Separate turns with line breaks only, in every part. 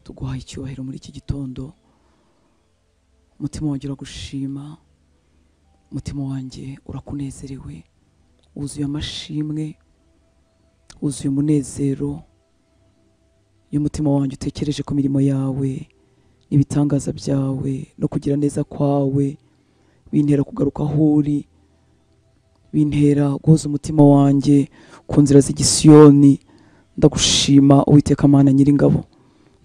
Tuguhaye icyubahiro muri iki gitondo. Umutima wanjye uragushima, umutima wanjye urakunezerewe, wuzuye amashimwe, wuzuye umunezero. Iyo umutima wanjye utekereje ku mirimo yawe n'ibitangaza byawe no kugira neza kwawe, bintera kugaruka aho uri, bintera guhoza umutima wanjye ku nzira z'igisiyoni. Ndagushima Uwiteka Mana Nyiringabo,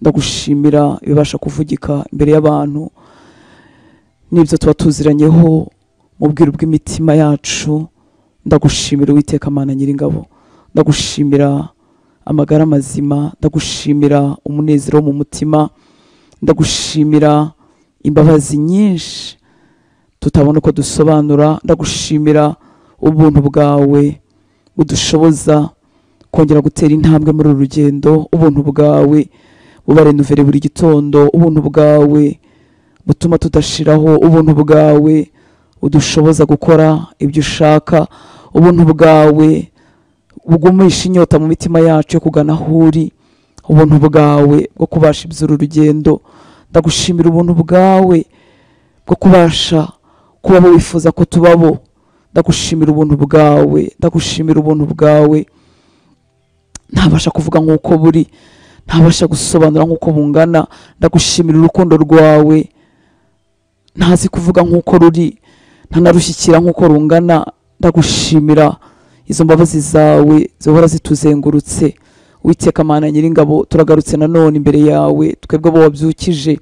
ndagushimira ibibasha kuvugika imbere y'abantu n'ibyo tuba tuziranyeho mu bwiru bw'imitima yacu. Ndagushimira Uwiteka Mana Nyiringabo, ndagushimira amagara mazima, ndagushimira umunezero mu mutima, ndagushimira imbabazi nyinshi tutabona uko dusobanura, ndagushimira ubuntu bwawe budushoboza kongera gutera intambwe muri uru rugendo, ubuntu bwawe bubarenuvere buri gitondo, ubuntu bwawe butuma tudashiraho, ubuntu bwawe udushoboza gukora ibyo ushaka, ubuntu bwawe bugumisha inyota mu mitima yacu yo kugana aho uri, ubuntu bwawe bwo kubasha iby'uru rugendo. Ndagushimira ubuntu bwawe bwo kubasha kuba abo wifuza ko tubabo. Ndagushimira ubuntu bwawe, ndagushimira ubuntu bwawe. Ntabasha kuvuga nk'uko buri, ntabasha gusobanura nk'uko bungana. Ndagushimira urukundo rwawe, ntazi kuvuga nk'uko ruri, ntanarushyikira nk'uko rungana. Ndagushimira izo mbabazi zawe zihora zituzengurutse. Uwiteka Mana Nyiringabo, turagarutse nanone imbere yawe, twebwe abo wabyukije,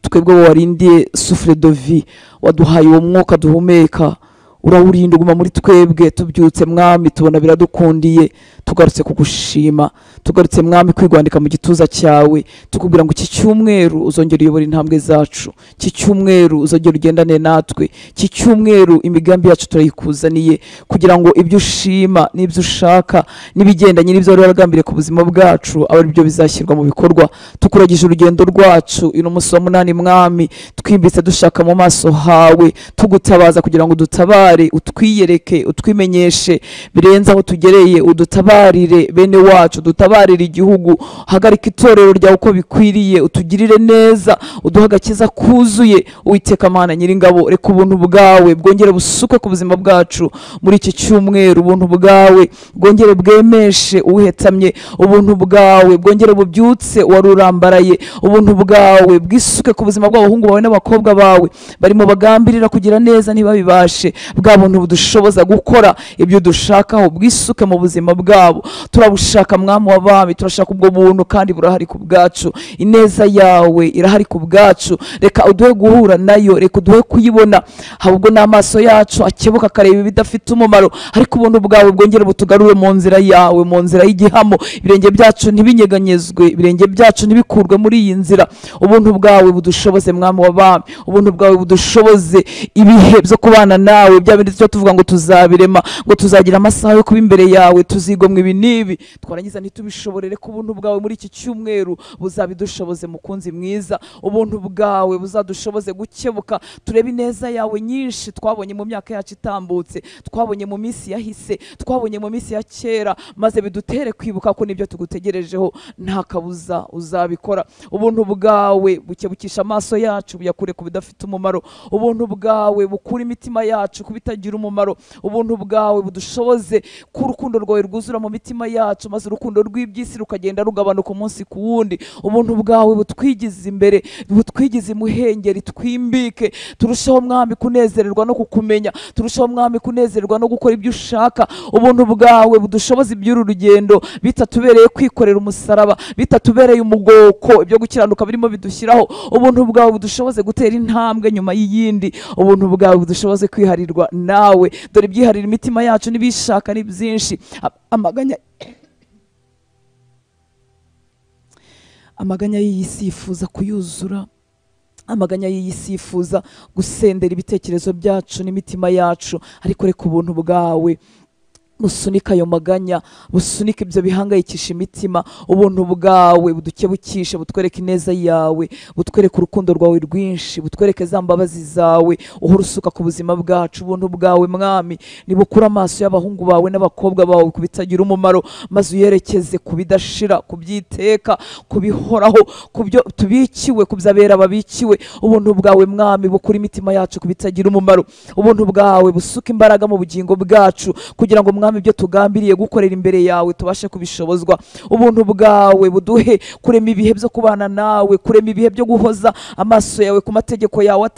twebwe abo warindiye souffle de vie, waduhaye uwo mwuka duhumeka, urawurinda uguma muri twebwe. Tubyutse Mwami tubona biradukundiye, tugarutse kugushima, tugarutse Mwami kwigwandika mu gituza cyawe, tukubwira ngo iki cyumweru uzongera uyobora intambwe zacu, iki cyumweru uzongera ugendane natwe, iki cyumweru imigambi yacu turayikuzaniye, kugira ngo ibyo ushima n'ibyo ushaka n'ibigendanye n'ibyo wari waragambiriye ku buzima bwacu abe ari byo bizashyirwa mu bikorwa. Tukuragije urugendo rwacu uyu munsi wa 8 Mwami, twimbitse dushaka mu maso hawe, tugutabaza kugira ngo udutabare, utwiyereke, utwimenyeshe birenze aho tugereye, udutabarire bene wacu, udutabarire igihugu, hagarika itorero ryawe uko bikwiriye, utugirire neza, uduhe agakiza kuzuye. Uwiteka Mana Nyiringabo, reka ubuntu bwawe bwongere busuke ku buzima bwacu muri iki cyumweru, ubuntu bwawe bwongere bwemeshe uhetamye, ubuntu bwawe bwongere bubyutse uwari urambaraye, ubuntu bwawe bwisuke ku buzima bw'abahungu bawe n'abakobwa bawe barimo bagambirira kugira neza ntibabibashe. Bwa buntu budushoboza gukora ibyo dushakaho bwisuke mu buzima bwabo. Turabushaka Mwami w'abami, turashaka ubwo buntu kandi burahari ku bwacu, ineza yawe irahari ku bwacu. Reka uduhe guhura nayo, reka uduhe kuyibona, ahubwo n'amaso yacu akebuka akareba ibidafite umumaro, ariko ubuntu bwawe bwongere butugarure mu nzira yawe, mu nzira y'igihamo. Ibirenge byacu ntibinyeganyezwe, ibirenge byacu ntibikurwe muri iyi nzira. Ubuntu bwawe budushoboze Mwami w'abami, ubuntu bwawe budushoboze ibihe byo kubana nawe, bya bindi tujya tuvuga ngo tuzabirema, ngo tuzagira amasaha yo kuba imbere yawe, tuzigomwa ibi n'ibi, twarangiza ntitubishobore. Reka ubuntu bwawe muri iki cyumweru buzabidushoboze mukunzi mwiza, ubuntu bwawe buzadushoboze gukebuka, turebe ineza yawe nyinshi twabonye mu myaka yacu itambutse, twabonye mu minsi yahise, twabonye mu minsi ya kera, maze bidutere kwibuka ko nibyo tugutegerejeho nta kabuza uzabikora. Ubuntu bwawe bukebukisha amaso yacu buyakure ku bidafite umumaro, ubuntu bwawe bukura imitima yacu ku bitagira umumaro, ubuntu bwawe budushoboze ko urukundo rwawe rwuzura mu mitima yacu, maze urukundo rw'iby'isi rukagenda rugabanuka umunsi ku wundi. Ubuntu bwawe butwigize imbere, butwigize imuhengeri, twimbike, turushaho Mwami kunezererwa no kukumenya, turushaho Mwami kunezererwa no gukora ibyo ushaka. Ubuntu bwawe budushoboze iby'uru rugendo, bitatubereye kwikorera umusaraba, bitatubereye umugoko, ibyo gukiranuka birimo bidushyiraho. Ubuntu bwawe budushoboze gutera intambwe nyuma y'iyindi, ubuntu bwawe budushoboze kwiharirwa nawe. Dore ibyiharira imitima yacu n'ibishaka ni byinshi, amaganya y'iyi si yifuza kuyuzura, amaganya y'iyi si yifuza gusendera ibitekerezo byacu n'imitima yacu, ariko reka ubuntu bwawe Busunika ayo maganya, busunika ibyo bihangayikisha imitima. Ubuntu bwawe budukebukishe, butwereke ineza yawe, butwereke urukundo rwawe rwinshi, butwereke za mbabazi zawe uhora usuka ku buzima bwacu. Ubuntu bwawe Mwami nibukura amaso y'abahungu bawe n'abakobwa bawe ku bitagira umumaro, maze uyerekeze ku bidashira, ku byiteka, ku bihoraho, ku byo tubikiwe, ku by'abera babikiwe. Ubuntu bwawe Mwami bukura imitima yacu ku bitagira umumaro. Ubuntu bwawe busuka imbaraga mu bugingo bwacu, kugira ngo Mwami ibyo tugambiriye gukorera imbere yawe tubashe kubishobozwa. Ubuntu bwawe buduhe kurema ibihe byo kubana nawe, kurema ibihe byo guhoza amaso yawe ku mategeko yawe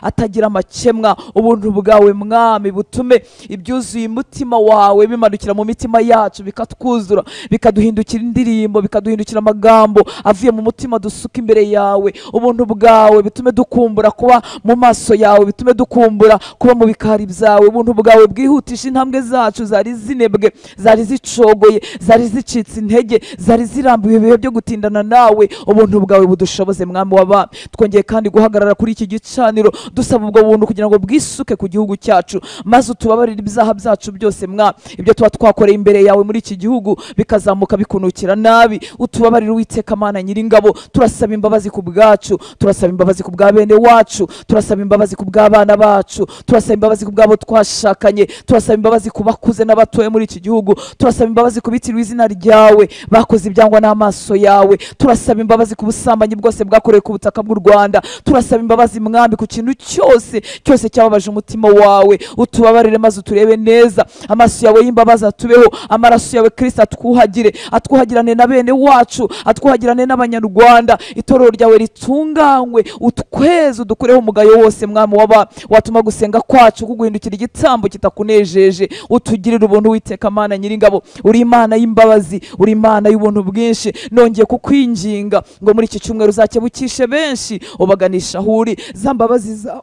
atagira amakemwa. Ubuntu bwawe Mwami butume ibyuzuye umutima wawe bimanukira mu mitima yacu, bikatwuzura, bikaduhindukira indirimbo, bikaduhindukira amagambo avuye mu mutima dusuka imbere yawe. Ubuntu bwawe bitume dukumbura kuba mu maso yawe, bitume dukumbura kuba mu bikari byawe. Ubuntu bwawe bwihutisha intambwe zacu zari zinebwe, zari zicogoye, zari zicitse intege, zari zirambiwe ibihe byo gutindana nawe. Ubuntu bwawe budushoboze Mwami w'abami. Twongeye kandi guhagarara kuri iki gicaniro dusaba ubwo buntu kugira ngo bwisuke ku gihugu cyacu, maze utubabarire ibyaha byacu byose Mwami, ibyo tuba twakoreye imbere yawe muri iki gihugu bikazamuka bikunukira nabi. Utubabarire Uwiteka Mana Nyiringabo. Turasaba imbabazi ku bwacu, turasaba imbabazi ku bwa bene wacu, turasaba imbabazi ku bw'abana bacu, turasaba imbabazi ku bw'abo twashakanye, turasaba imbabazi ku bakuze n'abatoye muri iki gihugu, turasaba imbabazi ku bitiriwe izina ryawe bakoze ibyangwa n'amaso yawe, turasaba imbabazi ku busambanyi bwose bwakorewe ku butaka bw'u Rwanda, turasaba imbabazi Mwami ku kintu cyose cyose cyababaje umutima wawe. Utubabarire maze uturebe neza, amaso yawe y'imbabazi atubeho, amaraso yawe Kristo atwuhagire, atwuhagirane na bene wacu, atwuhagirane n'Abanyarwanda. Itorero ryawe ritunganywe, utweze, udukureho umugayo wose Mwami w'abami watuma gusenga kwacu kuguhindukira igitambo kitakunejeje. Utugirire ubuntu Uwiteka Mana Nyiringabo, uri Imana y'imbabazi, uri Imana y'ubuntu bwinshi. Nongeye kukwinginga ngo muri iki cyumweru uzakebukishe benshi, ubaganisha aho uri. Za mbabazi zawe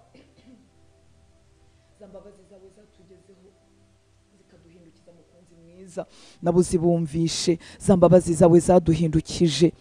zatugezeho zikaduhindukiza mukunzi mwiza, nabo zibumvishe. Za mbabazi zawe zaduhindukije,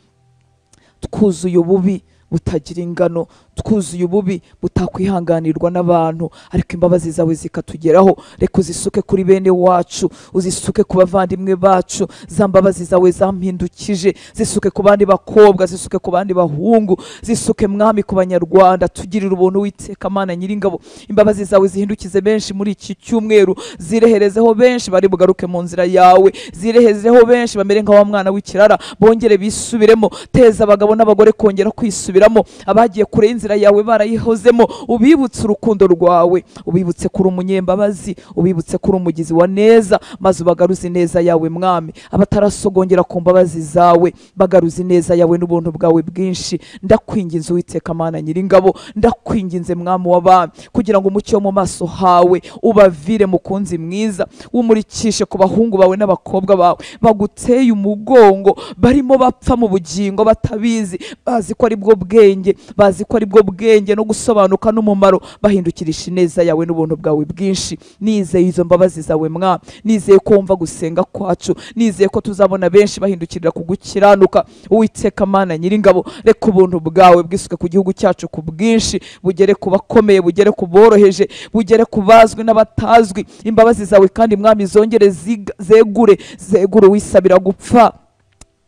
twuzuye ububi butagira ingano, twuzuye ububi butakwihanganirwa n'abantu, ariko imbabazi zawe zikatugeraho. Reka uzisuke kuri bene wacu, uzisuke ku bavandimwe bacu. Za mbabazi zawe zampindukije zisuke ku bandi bakobwa, zisuke ku bandi bahungu, zisuke Mwami ku Banyarwanda. Tugirire ubuntu Uwiteka Mana Nyiringabo. Imbabazi zawe zihindukize benshi muri iki cyumweru, zireherezeho benshi bari bugaruke mu nzira yawe, zireherezeho benshi bamere nka wa mwana w'ikirara, bongere bisubiremo. Teza abagabo n'abagore kongera kwisubiramo, abagiye kure y'inzira yawe barayihozemo. Ubibutse urukundo rwawe, ubibutse kuri umunyembabazi, ubibutse kuri umugizi wa neza, maze ubagaruze ineza yawe Mwami. Abatarasogongera ku mbabazi zawe bagaruze ineza yawe n'ubuntu bwawe bwinshi. Ndakwinginze Uwiteka Mana Nyiringabo, ndakwinginze Mwami w'abami, kugira ngo umucyo wo mu maso hawe ubavire mukunzi mwiza, umurikishe ku bahungu bawe n'abakobwa bawe baguteye umugongo, barimo bapfa mu bugingo batabizi, bazi ko ari bwo bwenge, bazi ko ari bwo bwenge no gusobanuka n'umumaro. Bahindukirisha ineza yawe n'ubuntu bwawe bwinshi. Nizeye izo mbabazi zawe Mwami, nizeye ko wumva gusenga kwacu, nizeye ko tuzabona benshi bahindukirira kugukiranuka. Uwiteka Mana Nyiringabo, reka ubuntu bwawe bwisuke ku gihugu cyacu ku bwinshi, bugere ku bakomeye, bugere ku boroheje, bugere ku bazwi n'abatazwi. Imbabazi zawe kandi Mwami zongere zegure, zegure wisabira gupfa,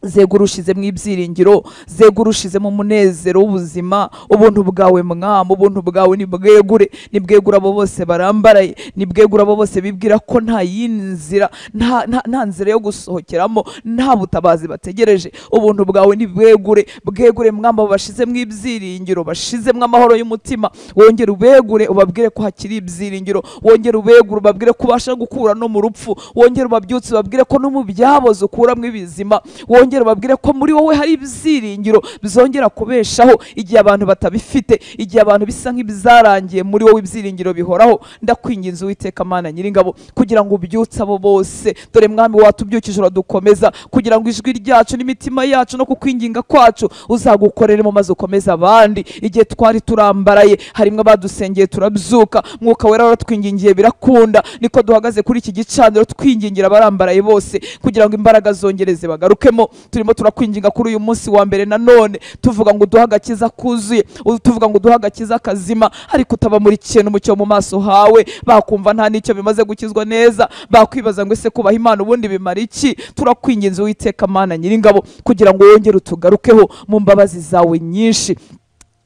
zegurushizemo ibyiringiro, zegurushizemo umunezero w'ubuzima. Ubuntu bwawe Mwami, ubuntu bwawe nibwegure, nibwegure abo bose barambaraye, nibwegure abo bose bibwira ko nta yindi nzira, nta nzira yo gusohokeramo, nta butabazi bategereje. Ubuntu bwawe nibwegure, bwegure Mwami abo bashizemo ibyiringiro, bashizemo amahoro y'umutima. Wongere ubegure ubabwire ko hakiri ibyiringiro, wongere ubegure ubabwire ko ubasha gukura no mu rupfu, wongere ubabyutse ubabwire ko no mu byaboze ukuramo ibizima, wongere babwire ko muri wowe hari ibyiringiro bizongera kubeshaho igihe abantu batabifite, igihe abantu bisa nk'ibizarangiye, muri wowe ibyiringiro bihoraho. Ndakwinginze Uwiteka Mana Nyiringabo, kugira ngo ubyutse abo bose. Dore Mwami watubyukije uradukomeza, kugira ngo ijwi ryacu n'imitima yacu no kukwinginga kwacu uzagukoreremo, maze ukomeze abandi. Igihe twari turambaraye harimwe abadusengeye turabyuka, Mwuka Wera waratwingingiye birakunda. Niko duhagaze kuri iki gicaniro twingingira abarambaraye bose, kugira ngo imbaraga zongereze bagarukemo. Turimo turakwinginga kuri uyu munsi wa mbere nanone, tuvuga ngo uduhe agakiza kuzuye, tuvuga ngo uduhe agakiza kazima, ariko utaba muri kintu umucyo mu maso hawe. Bakumva nta nicyo bimaze gukizwa neza, bakwibaza ngo ese kubaha Imana ubundi bimara iki? Turakwinginze Uwiteka Mana Nyiringabo kugira ngo wongere utugarukeho mu mbabazi zawe nyinshi,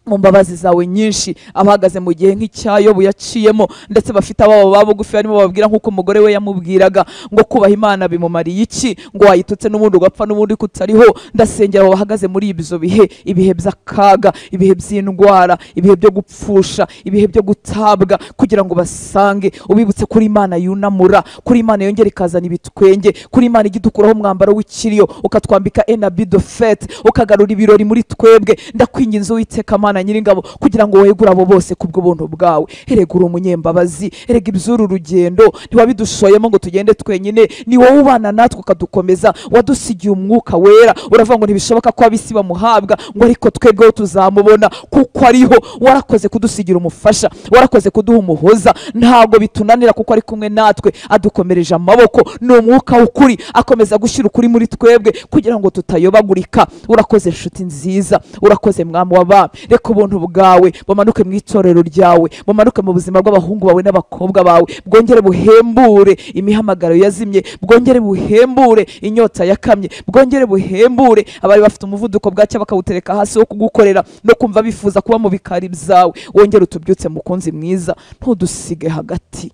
mu mbabazi zawe nyinshi. Abahagaze mu gihe nk'icyayobu yaciyemo, ndetse bafite ababo babugufi barimo bababwira nk'uko umugore we yamubwiraga ngo kubaha Imana bimumariye iki, ngo wayitutse n'ubundi ugapfa n'ubundi kutariho. Ndasengera abo bahagaze muri ibyo bihe, ibihe by'akaga, ibihe by'indwara, ibihe byo gupfusha, ibihe byo gutabwa, kugira ngo basange ubibutse kuri Imana yunamura, kuri Imana yongera ikazana ibitwenge, kuri Imana igidukuraho umwambaro w'ikiriyo ukatwambika enabi de fete, ukagarura ibirori muri twebwe. Ndakwinginze Uwiteka Mana Nyiringabo kugira ngo wegure abo bose kubw'ubuntu bwawe. Erega uri umunyembabazi, erega iby'uru rugendo ntiwabidushoyemo ngo tugende twenyine, ni wowe ubana natwe ukadukomeza, wadusigiye umwuka wera. Uravuga ngo ntibishoboka ko ab'isi bamuhabwa, ngo ariko twebweho tuzamubona kuko ariho. Warakoze kudusigira umufasha, warakoze kuduha umuhoza, ntabwo bitunanira kuko ari kumwe natwe, adukomereje amaboko. Ni umwuka w'ukuri, akomeza gushyira ukuri muri twebwe kugira ngo tutayobagurika. Urakoze nshuti nziza, urakoze mwami w'abami. Reka ubuntu bwawe bumanuke mu itorero ryawe, bumanuke mu buzima bw'abahungu bawe n'abakobwa bawe, bwongere buhembure imihamagaro yazimye, bwongere buhembure inyota yakamye, bwongere buhembure abari bafite umuvuduko bwacya bakawutereka hasi wo kugukorera no kumva bifuza kuba mu bikari byawe. Wongere utubyutse mukunzi mwiza, ntudusige hagati.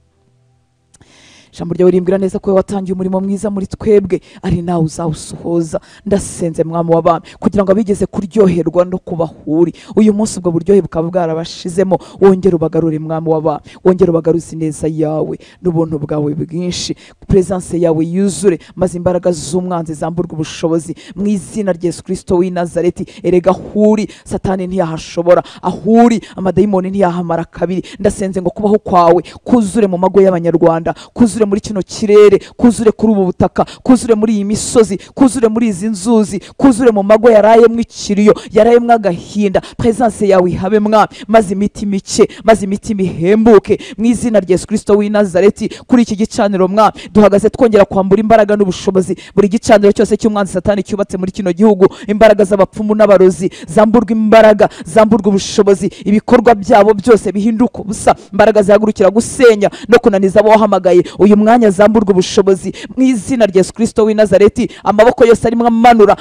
Ijambo ryawe rimbwira neza ko watangiye umurimo mwiza muri twebwe, ari nawe uzawusohoza. Ndasenze mwami w'abami kugira ngo abigeze kuryoherwa no kubahuri uyu munsi ubwo buryohe bukaba bwarabashizemo, wongere ubagarure mwami w'abami, wongere ubagaruze ineza yawe n'ubuntu bwawe bwinshi, presence yawe yuzure, maze imbaraga z'umwanzi zamburwe ubushobozi mu izina rya Yesu Kristo w'i Nazareti. Erega ahuri Satani ntiyahashobora, ahuri amadayimoni ntiyahamara kabiri. Ndasenze ngo kubaho kwawe kuzure mu mago y'abanyarwanda, kuzure muri kino kirere, kuzure kuri ubu butaka, kuzure muri iyi misozi, kuzure muri izi nzuzi, kuzure mu mago yarayemwe ikiriyo, yarayemwe agahinda. Presence yawe ihabe mwami, maze imiti mike, maze imiti mihembuke mu izina rya Yesu Kristo w'i Nazareti. Kuri iki gicaniro mwami duhagaze twongera kwambura imbaraga n'ubushobozi buri gicaniro cyose cy'umwanzi Satani cyubatse muri kino gihugu. Imbaraga z'abapfumu n'abarozi zamburwa imbaraga, zamburwa ubushobozi, ibikorwa byabo byose bihinduka ubusa. Imbaraga zihagurukira gusenya no kunaniza abo wahamagaye uyu mwanya zamburwa ubushobozi mu izina rya Yesu Kristo w'i Nazareti. Amaboko yose arimo amanura,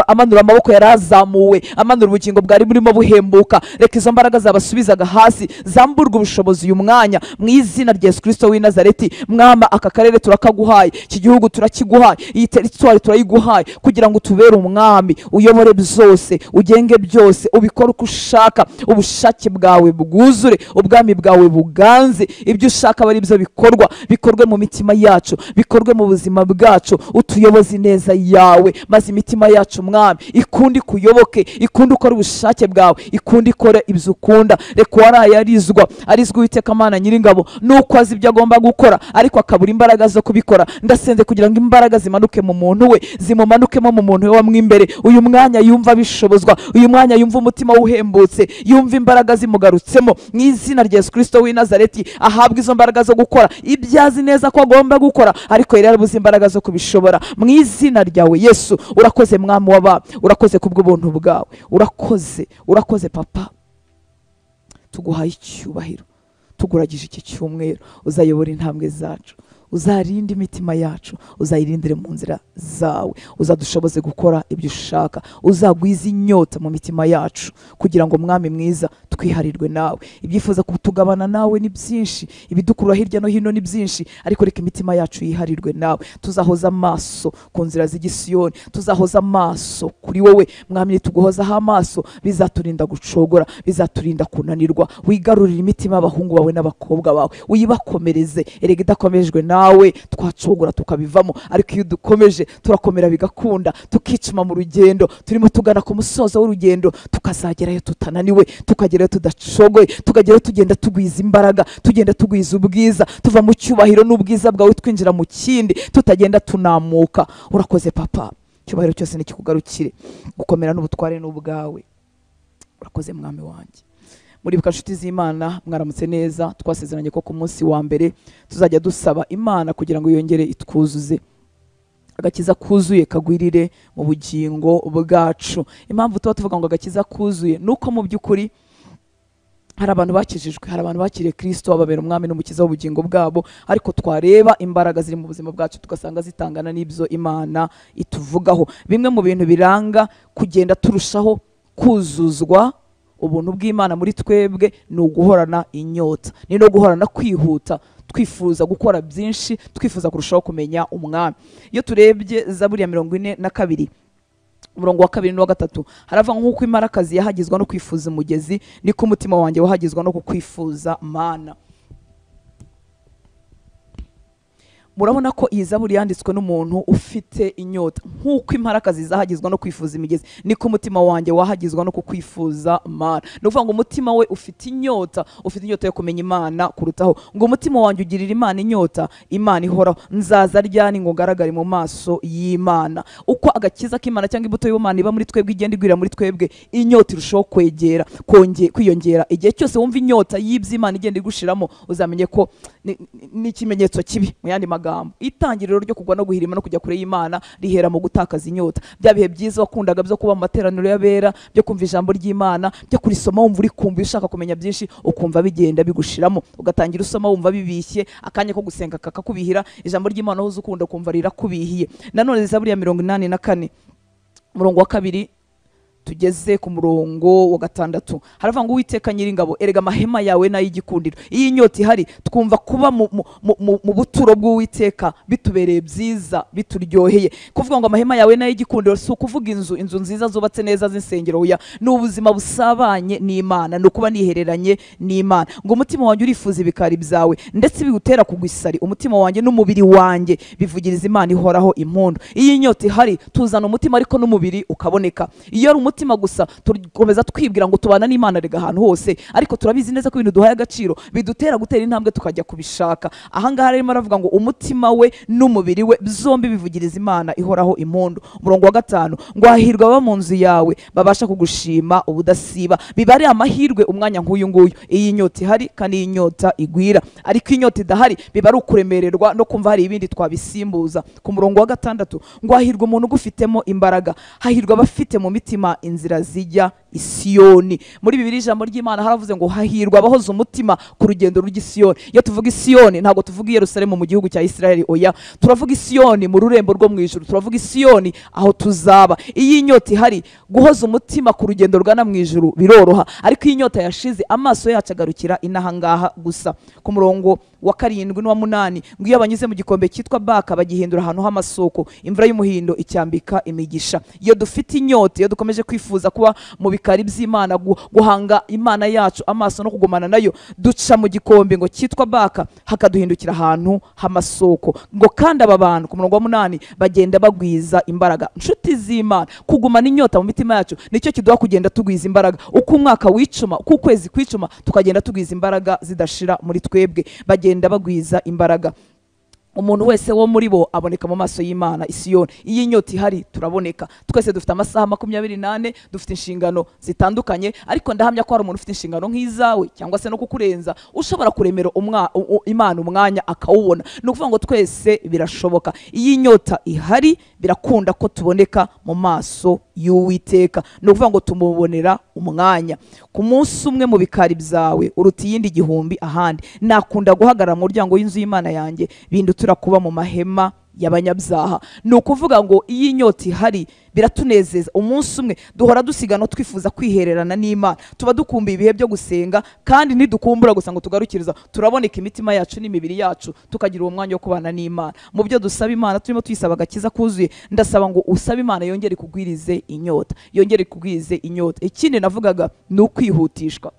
amanura amaboko yarazamuwe, amanura ubugingo bwari burimo buhembuka. Reka izo mbaraga zabasubizaga hasi zamburwa ubushobozi uyu mwanya mu izina rya Yesu Kristo w'i Nazareti. Mwama, aka karere turakaguhaye, iki gihugu turakiguhaye, iyi teritwari turayiguhaye kugira ngo utubere umwami, uyobore byose, ugenge byose, ubikore uko ushaka, ubushake bwawe bwuzure, ubwami bwawe buganze, ibyo ushaka bari byo bikorwa, bikorwe mu mitima yacu, bikorwe mu buzima bwacu. Utuyoboze neza yawe, maze imitima yacu mwami ikundi kuyoboke, ikundi ukore ubushake bwawe, ikundi ikore ibyo ukunda. Reka uwaraye arizwa, arizwa Uwiteka Mana Nyiringabo nuko azi ibyo agomba gukora ariko akabura imbaraga zo kubikora. Ndasenze kugira ngo imbaraga zimanuke mu muntu we, zimumanukemo mu muntu we wa mwimbere. Uyu mwanya yumva bishobozwa, uyu mwanya yumva umutima uhembutse, yumva imbaraga zimugarutsemo mu izina rya Yesu Kristo w'i Nazareti. Ahabwa izo mbaraga zo gukora ibyo azi neza ko agomba gukora, ariko yari yarabuze imbaraga zo kubishobora mu izina ryawe Yesu. Urakoze mwami w'abami, urakoze kubw'ubuntu bwawe, urakoze, urakoze papa. Tuguhaye icyubahiro, tuguragije iki cyumweru, uzayobora intambwe zacu, uzarinde imitima yacu, uzayirindire mu nzira zawe, uzadushoboze gukora ibyo ushaka, uzagwiza inyota mu mitima yacu kugira ngo mwami mwiza twiharirwe nawe. Ibyifuza kutugabana nawe ni byinshi, ibidukurura hirya no hino ni byinshi, ariko reka imitima yacu yiharirwe nawe. Tuzahoza amaso ku nzira z'igisiyoni, tuzahoza amaso kuri wowe mwami. Tuguhozaho amaso bizaturinda gucogora, bizaturinda kunanirwa. Wigarurire imitima y'abahungu bawe n'abakobwa bawe, uyibakomereze. Erega idakomejwe nawe twacogora tukabivamo, ariko iyo dukomeje turakomera bigakunda, tukicuma mu rugendo turimo tugana ku musozo w'urugendo, tukazagerayo tutananiwe, tukagerayo tudacogoye, tukagerayo tugenda tugwiza imbaraga, tugenda tugwiza ubwiza, tuva mu cyubahiro n'ubwiza bwawe twinjira mu kindi, tutagenda tunamuka. Urakoze papa, icyubahiro cyose nikikugarukire, gukomera n'ubutware n'ubwawe. Urakoze mwami wanjye. Muribuka nshuti z'Imana, mwaramutse neza. Twasezeranye ko ku munsi wa mbere tuzajya dusaba Imana kugira ngo yongere itwuzuze. Agakiza kuzuye kagwirire mu bugingo bwacu. Impamvu tuba tuvuga ngo agakiza kuzuye nuko mu by'ukuri hari abantu bakijijwe, hari abantu bakiriye Kristo ababera umwami n'umukiza w'ubugingo bwabo, ariko twareba imbaraga ziri mu buzima bwacu tugasanga zitangana n'ibyo Imana ituvugaho. Bimwe mu bintu biranga kugenda turushaho kuzuzwa ubuntu bw'Imana muri twebwe ni uguhorana inyota, ni no guhorana kwihuta, twifuza gukora byinshi, twifuza kurushaho kumenya umwami. Iyo turebye Zaburi ya 42 umurongo wa 2 n'uwa 3 harava nk'uko imparakazi yahagizwa no kwifuza umugezi, niko umutima wanjye wahagizwa no kukwifuza Mana. Murabona ko iyi zaburi yanditswe n'umuntu ufite inyota. Nk'uko imparakazi zahagizwa no kwifuza imigezi, niko umutima wanjye wahagizwa no kukwifuza Mana. Ni ukuvuga ngo umutima we ufite inyota, ufite inyota yo kumenya Imana kurutaho. Ngo umutima wanjye ugirira Imana inyota, Imana ihoraho. Nzaza ryani ngo ngaragare mu maso y'Imana. Uko agakiza k'Imana cyangwa imbuto y'Imana iba muri twebwe igenda igwira muri twebwe, inyota irushaho kwegera, kwiyongera. Igihe cyose wumva inyota y'iby'Imana igenda igushiramo, uzamenye ko ni ikimenyetso kibi. Mu yandi magambo, itangiriro ryo kugwa no guhirima no kujya kure y'Imana rihera mu gutakaza inyota. Bya bihe byiza wakundaga byo kuba mu materaniro y'abera, byo kumva ijambo ry'Imana, byo kurisoma wumva uri kumva ushaka kumenya byinshi, ukumva bigenda bigushiramo, ugatangira usoma wumva bibishye, akanya ko gusenga kakakubihira, ijambo ry'Imana uzi ukunda kumva rirakubihiye. Nanone Zaburi ya 84 umurongo wa 2 tugeze ku murongo wa 6 haravuga ngo Uwiteka Nyiringabo, erega amahema yawe n'ay'igikundiro. Iyi inyota ihari twumva kuba mu buturo bw'Uwiteka bitubereye byiza, bituryoheye. Kuvuga ngo amahema yawe n'ay'igikundiro si ukuvuga inzu nziza zubatse neza z'insengero, oya, ni ubuzima busabanye n'Imana, ni ukuba nihereranye n'Imana. Ngo umutima wanjye urifuza ibikari byawe, ndetse bigutera kugwa isari, umutima wanjye n'umubiri wanjye bivugiriza Imana ihoraho impundu. Iyi inyota ihari tuzana umutima ariko n'umubiri ukaboneka. Iyo ari umutima gusa tukomeza twibwira ngo tubana n'Imana rega ahantu hose, ariko turabizi neza ko ibintu duhaye agaciro bidutera gutera intambwe tukajya kubishaka. Ahangaha rero aravuga ngo umutima we n'umubiri we byombi bivugiriza Imana ihoraho impundu. Umurongo wa 5 ngo hahirwa aba mu nzu yawe babasha kugushima ubudasiba. Biba ari amahirwe umwanya nk'uyu nguyu iyi inyota ihari kandi iyi inyota igwira, ariko inyota idahari biba ari ukuremererwa no kumva hari ibindi twabisimbuza. Ku murongo wa 6 ngo hahirwa umuntu ugufitemo imbaraga, hahirwa abafite mu mitima inzira zijya Isiyoni. Muri Bibiliya ijambo ry'Imana haravuze ngo hahirwa abahoza umutima ku rugendo rujya Isiyoni. Iyo tuvuga Isiyoni ntabwo tuvuga Yerusalemu mu gihugu cya Isiraheli, oya, turavuga Isiyoni mu rurembo rwo mu ijuru, turavuga Isiyoni aho tuzaba. Iyi inyota ihari guhoza umutima ku rugendo rugana mu ijuru biroroha, ariko iyi inyota yashize amaso yacu agarukira inahangaha gusa. Ku murongo wa 7 n'uwa 8 ngo iyo abanyuze mu gikombe cyitwa Baka bagihindura ahantu h'amasoko, imvura y'umuhindo icyambika imigisha. Iyo dufite inyota, iyo dukomeje kwifuza kuba mu bikari by'Imana, guhanga Imana yacu amaso no kugumana nayo, duca mu gikombe ngo cyitwa Baka hakaduhindukira ahantu h'amasoko. Ngo kandi aba bantu ku murongo wa 8 bagenda bagwiza imbaraga. Nshuti z'Imana, kugumana inyota mu mitima yacu nicyo kiduha kugenda tugwiza imbaraga. Uko umwaka wicuma, uko ukwezi kwicuma, tukagenda tugwiza imbaraga zidashira muri twebwe. Bagenda bagwiza imbaraga. Umuntu wese wo muri bo aboneka mu maso y'Imana Isiyoni. Iyi inyota ihari turaboneka. Twese dufite amasaha 24, dufite inshingano zitandukanye, ariko ndahamya ko hari umuntu ufite inshingano nk'izawe cyangwa se no kukurenza, ushobora kuremera Imana umwanya akawubona. Ni ukuvuga ngo twese birashoboka. Iyi inyota ihari birakunda ko tuboneka mu maso y'Uwiteka. Ni ukuvuga ngo tumubonera umwanya. Ku munsi umwe mu bikari byawe uruta iyindi 1000 ahandi. Nakunda guhagarara mu muryango w'inzu y'Imana yanjye, bindutura kuba mu mahema y'abanyabyaha. Ni ukuvuga ngo iyi inyota ihari biratunezeza. Umunsi umwe duhora dusigana twifuza kwihererana n'Imana, tuba dukumbuye ibihe byo gusenga, kandi ntidukumbura gusa ngo tugarukiriza, turaboneka imitima yacu n'imibiri yacu tukagira uwo mwanya wo kubana n'Imana. Mu byo dusaba Imana turimo tuyisaba agakiza kuzuye, ndasaba ngo usabe Imana yongere kugwirize inyota, yongere kugwirize inyota. Ikindi navugaga ni ukwihutishwa.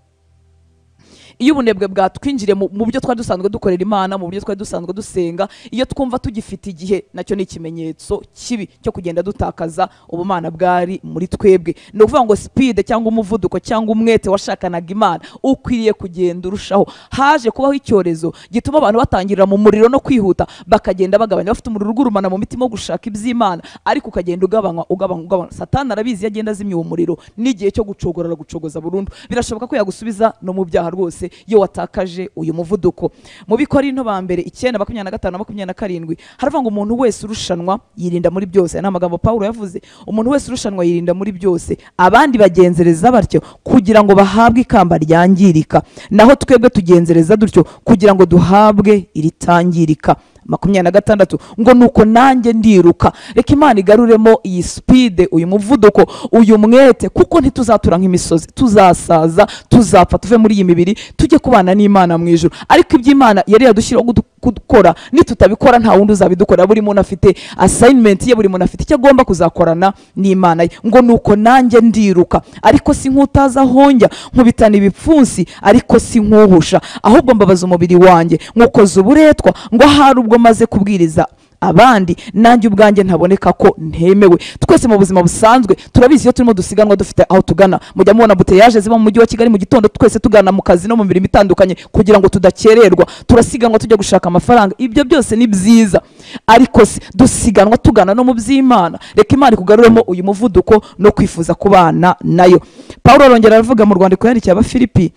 Iyo ubunebwe bwatwinjire mu byo twari dusanzwe dukorera Imana, mu buryo twari dusanzwe dusenga, iyo twumva tugifite igihe, nacyo ni ikimenyetso kibi cyo kugenda dutakaza ubumana bwari muri twebwe. Ni ukuvuga ngo speed cyangwa umuvuduko cyangwa umwete washakanaga Imana ukwiriye kugenda urushaho. Haje kubaho icyorezo gituma abantu batangirira mu muriro no kwihuta, bakagenda bagabanya, bafite umuriro ugurumana mu mitima wo gushaka iby'Imana, ariko ukagenda ugabanywa ugabanywa ugabanywa. Satani arabizi, yagenda azimya uwo muriro n'igihe cyo gucogora gucogoza burundu. Birashoboka ko yagusubiza no mu byaha rwose. byose iyo watakaje uyu muvuduko. Mu Bikorinto ba mbere 9:25-27 haravuga ngo umuntu wese urushanwa yirinda muri byose. Aya ni amagambo Pawulo yavuze, umuntu wese urushanwa yirinda muri byose, abandi bagenzereza batyo kugira ngo bahabwe ikamba ryangirika, naho twebwe tugenzereza dutyo kugira ngo duhabwe iritangirika. 26 ngo nuko nanjye ndiruka. Reka Imana igaruremo iyi speed, uyu muvuduko, uyu mwete, kuko ntituzatura nk'imisozi, tuzasaza, tuzapfa, tuve muri iyi mibiri tujye kubana n'Imana mu ijuru. Ariko iby'Imana yari yadushyiraho gukora, nitutabikora nta wundi uzabidukora. Buri muntu afite assignment ye, buri muntu afite icyo agomba kuzakorana n'Imana ye. Ngo nuko nanjye ndiruka, ariko si nk'utaza aho njya, nkubitana ibipfunsi ariko si nkuhusha, ahubwo mbabaza umubiri wanjye nkukoza uburetwa, ngo ahari ubwo maze kubwiriza abandi nanjye ubwanjye ntaboneka ko ntemewe. Twese mu buzima busanzwe turabizi iyo turimo dusiganwa dufite aho tugana. Mujya mubona buteyaje ziba mu mujyi wa Kigali mu gitondo, twese tugana mu kazi no mu mirimo itandukanye kugira ngo tudakererwa. Turasiganwa tujya gushaka amafaranga, ibyo byose ni byiza, ariko se dusiganwa tugana no mu by'Imana. Reka Imana ikugaruremo uyu muvuduko no kwifuza kubana nayo. Pawulo arongera aravuga mu rwandiko yandikiye Abafilipi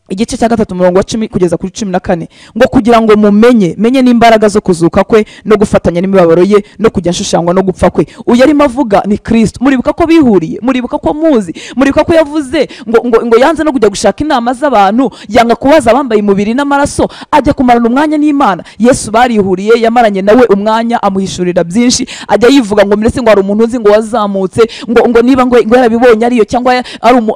igice cya 3 umurongo wa 10 kugeza kuri 14 ngo kugira ngo mumenye menye n'imbaraga zo kuzuka kwe no gufatanya n'imibabaro ye no kujya nshushangwa no gupfa kwe. Uyu arimo avuga ni Kristo. Muribuka ko bihuriye, muribuka ko muzi, muribuka ko yavuze ngo yanze no kujya gushaka inama z'abantu, yanga kubaza abambaye umubiri n'amaraso, ajya kumarana umwanya n'Imana. Yesu barihuriye, yamaranye nawe umwanya, amuhishurira byinshi, ajya yivuga ngo mbese ngo hari umuntu uzi ngo wazamutse, ngo niba ngo yarabibonye ariyo cyangwa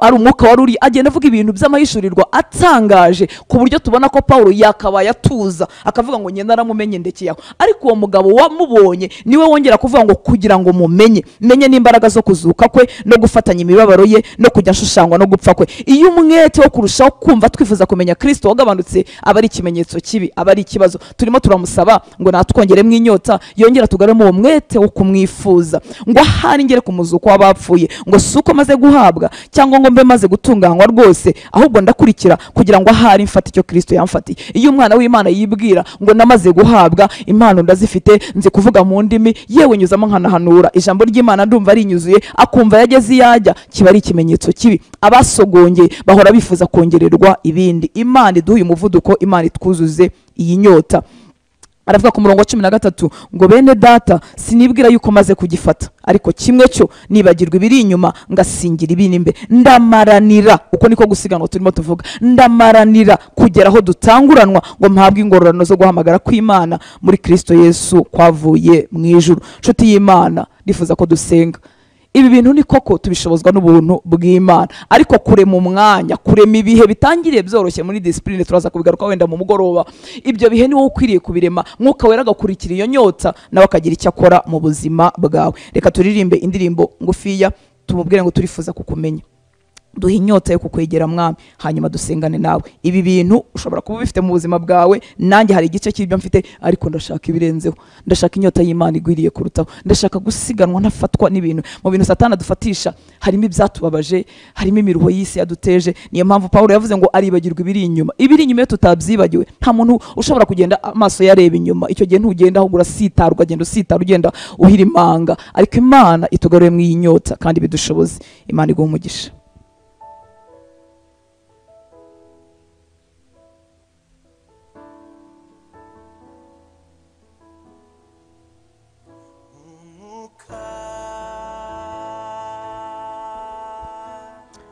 ari umwuka wari uri, agenda avuga ibintu by'amahishurirwa atangaje ku buryo tubona ko Paulo yakabaye atuza akavuga ngo ngenda naramumenye ndekeye aho. Ariko uwo mugabo wamubonye niwe wongera kuvuga ngo kugira ngo mumenye menye n'imbaraga zo kuzuka kwe no gufatanya imibabaro ye no kujya nshushangwa no gupfa kwe. Iyo umwete wo kurushaho kumva twifuza kumenya Kristo wagabanutse, aba ari ikimenyetso kibi, aba ari ikibazo. Turimo turamusaba ngo natwongeremo inyota, yongera tugaremo uwo mwete wo kumwifuza, ngo ahari ngere ku muzuko w'abapfuye, ngo suko maze guhabwa cyangwa ngo mbe maze gutunganywa rwose, ahubwo ndakurikira kugira ngo ahari mfate icyo Kristo yamfatiye. Iyo umwana w'Imana yibwira ngo namaze guhabwa impano ndazifite, nzi kuvuga mu ndimi, yewe nyuzamo nkanahanura ijambo ry'Imana ndumva rinyuzuye, akumva yageze iyajya, kiba ari ikimenyetso kibi. Abasogongeye bahora bifuza kongererwa ibindi. Imana iduhe umuvuduko, Imana itwuzuze iyi nyota. Aravuga ku murongo wa 13 ngo bene data sinibwira yuko maze kugifata, ariko kimwe cyo nibagirwa ibiri inyuma ngasingira ibiri imbere. Ndamaranira, uko niko gusiganwa turimo tuvuga, ndamaranira kugera aho dutanguranwa ngo mpabwe ingororano zo guhamagara kw'Imana muri Kristo Yesu kwavuye mu ijuru. Nshuti y'Imana, ndifuza ko dusenga. Ibi bintu ni koko tubishobozwa n'ubuntu bw'Imana, ariko kurema umwanya, kurema ibihe bitangiriye byoroshye muri discipline, turaza kubigaruka wenda mu mugoroba. Ibyo bihe ni wowe ukwiriye kubirema, Mwuka Wera agakurikira iyo nyota nawe akagira icyo akora mu buzima bwawe. Reka turirimbe indirimbo ngufiya tumubwire ngo turifuza kukumenya, duhe inyota yo kukwegera Mwami, hanyuma dusengane nawe. Ibi bintu ushobora kuba ubifite mu buzima bwawe, nanjye hari igice cy'ibyo mfite, ariko ndashaka ibirenzeho, ndashaka inyota y'Imana igwiriye kurutaho, ndashaka gusiganwa ntafatwa n'ibintu. Mu bintu Satani adufatisha harimo ibyatubabaje, harimo imiruho y'isi yaduteje. Niyo mpamvu Paulo yavuze ngo aribagirwa ibiri inyuma. Ibiri inyuma iyo tutabyibagiwe, nta muntu ushobora kugenda amaso yareba inyuma. Icyo gihe ntugenda, ahubwo urasitara, ukagenda usitara, ugenda uhira imanga. Ariko Imana itugaruye mu iyi nyota kandi bidushoboze. Imana iguhe umugisha.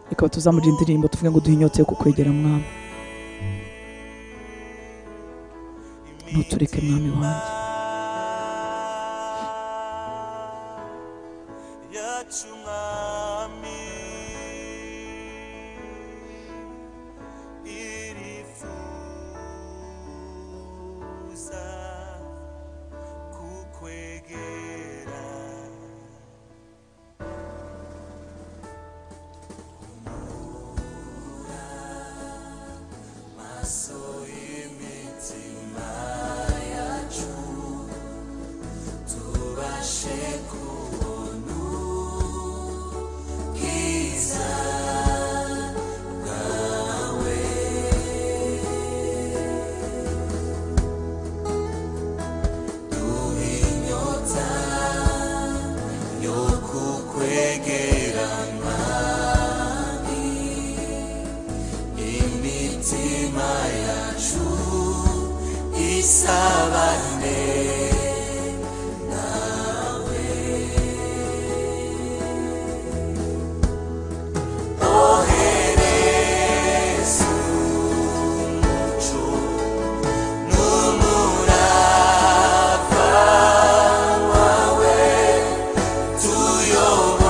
Reka tuzamure indirimbo tuvuge ngo duhe inyota yo kukwegera Mwami, ntutureke Mwami wanjye.
So imitima yacu. Nisabane nawe. Ohereza umucyo n'umurava wawe, tuyobore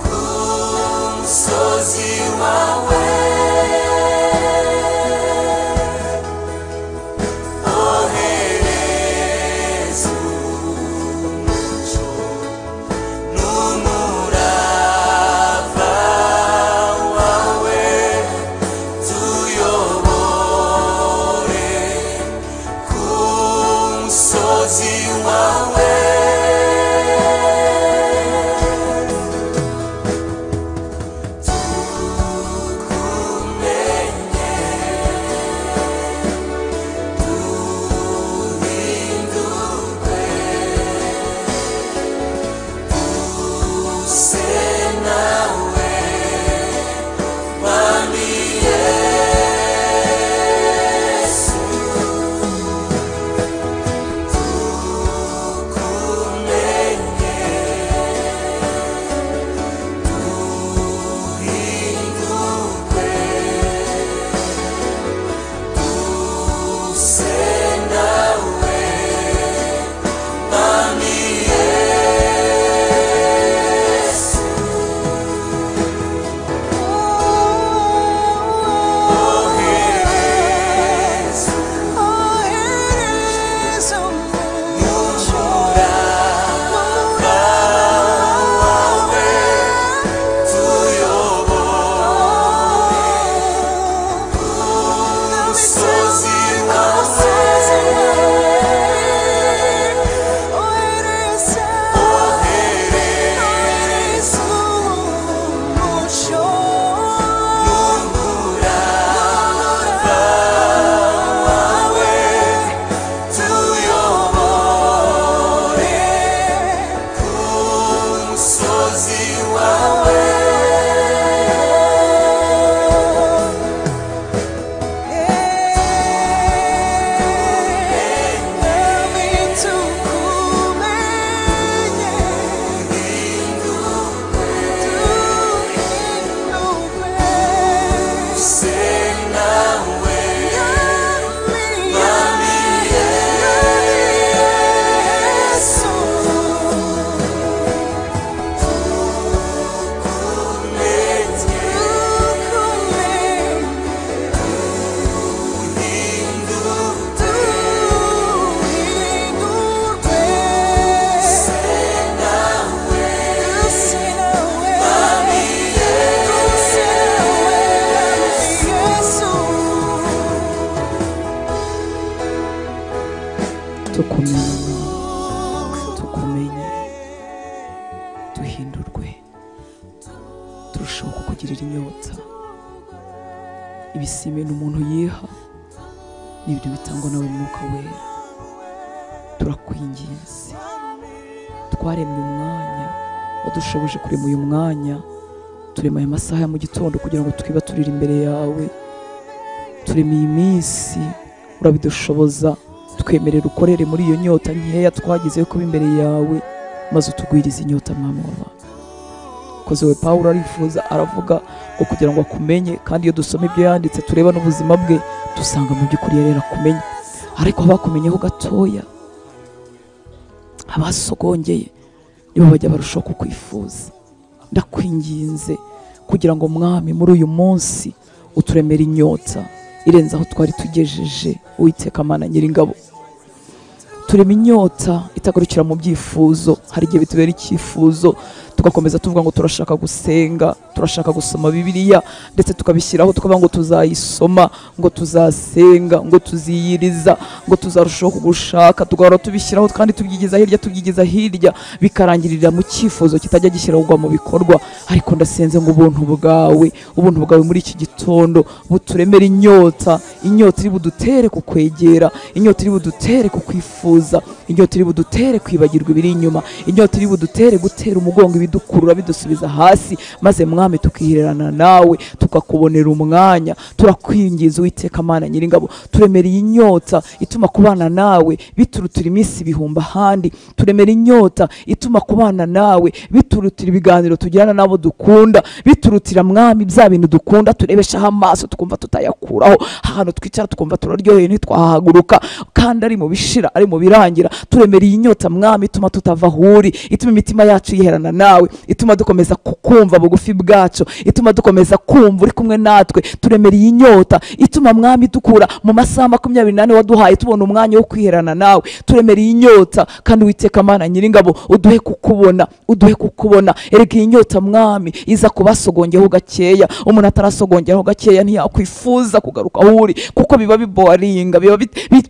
ku musozi wawe. Ohereza umucyo n'umurava wawe, tuyobore ku musozi wawe. Tukumenye, duhindurwe, duse nawe, Mwami Yesu. Tukumenye, duhindurwe, duse nawe, Mwami Yesu. Ohereza n'umurava wawe, tuyobore ku musozi wawe. Ohereza n'umurava wawe, tuyobore ku musozi wawe. Duse nawe, Mwami Yesu. Tukumenye, duhindurwe, duse nawe, Mwami Yesu.
Tukumenye Mwami, tukumenye, duhindurwe, turushaho kukugirira inyota. Ibisime ni umuntu yiha, ni ibintu bitangwa nawe Mwuka Wera. Turakwinginze, twaremye umwanya wadushoboje kurema uyu mwanya, turema aya masaha ya mu gitondo kugira ngo twibaturire imbere yawe. Turema iyi minsi, urabidushoboza, twemerera ukorere muri iyo nyota nkeya twagize yo kuba imbere yawe, maze utugwirize inyota Mwami w'abantu. Koze we Pawulo arifuza, aravuga ngo kugira ngo akumenye, kandi iyo dusoma ibyo yanditse tureba n'ubuzima bwe, dusanga mu by'ukuri yari yarakumenye. Ariko abakumenyeho gatoya, abasogongeye, nibo bajya barushaho kukwifuza. Ndakwinginze kugira ngo Mwami muri uyu munsi uturemere inyota irenze aho twari tugejeje. Uwiteka Mana Nyiringabo, turema inyota itagarukira mu byifuzo. Hari igihe bitubera icyifuzo tugakomeza tuvuga ngo turashaka gusenga, turashaka gusoma Bibiliya, ndetse tukabishyiraho tukavuga ngo tuzayisoma, ngo tuzasenga, ngo tuziyiriza, ngo tuzarushaho kugushaka, tugahora tubishyiraho kandi tubyigiza hirya, tubyigiza hirya, bikarangirira mu cyifuzo kitajya gishyirwa mu bikorwa. Ariko ndasenze ngo ubuntu bwawe, ubuntu bwawe muri iki gitondo buturemere inyota, inyota iri budutere kukwegera, inyota iri budutere kukwifuza, inyota iri budutere kwibagirwa ibiri inyuma, inyota iri budutere gutera umugongo bidukurura bidusubiza hasi, maze Mwami tukihererana nawe, tukakubonera umwanya. Turakwingiza Uwiteka Mana Nyiringabo, turemera inyota ituma kubana nawe biturutira iminsi ibihumbi ahandi, turemera inyota ituma kubana nawe biturutira ibiganiro tugirana nabo dukunda, biturutira Mwami bya bintu dukunda turebeshaho amaso tukumva tutayakuraho, ahantu twicara tukumva turaryoheye ntitwahaguruka, kandi ari mu bishira ari mu birangira. Turemera inyota Mwami ituma tutava aho uri, ituma imitima yacu yiherana nawe, ituma dukomeza kukumva bugufi bwacu, ituma dukomeza kumva uri kumwe natwe. Turemera inyota ituma Mwami dukura mu masaha 24 waduhaye tubona umwanya wo kwiherana nawe. Turemera inyota kandi Uwiteka Mana Nyiringabo uduhe kukubona, uduhe kukubona. Erega inyota Mwami iza kubasogongeho gakeya, umuntu atarasogongeho gakeya ntiyakwifuza kugaruka aho uri, kuko biba biboringa, biba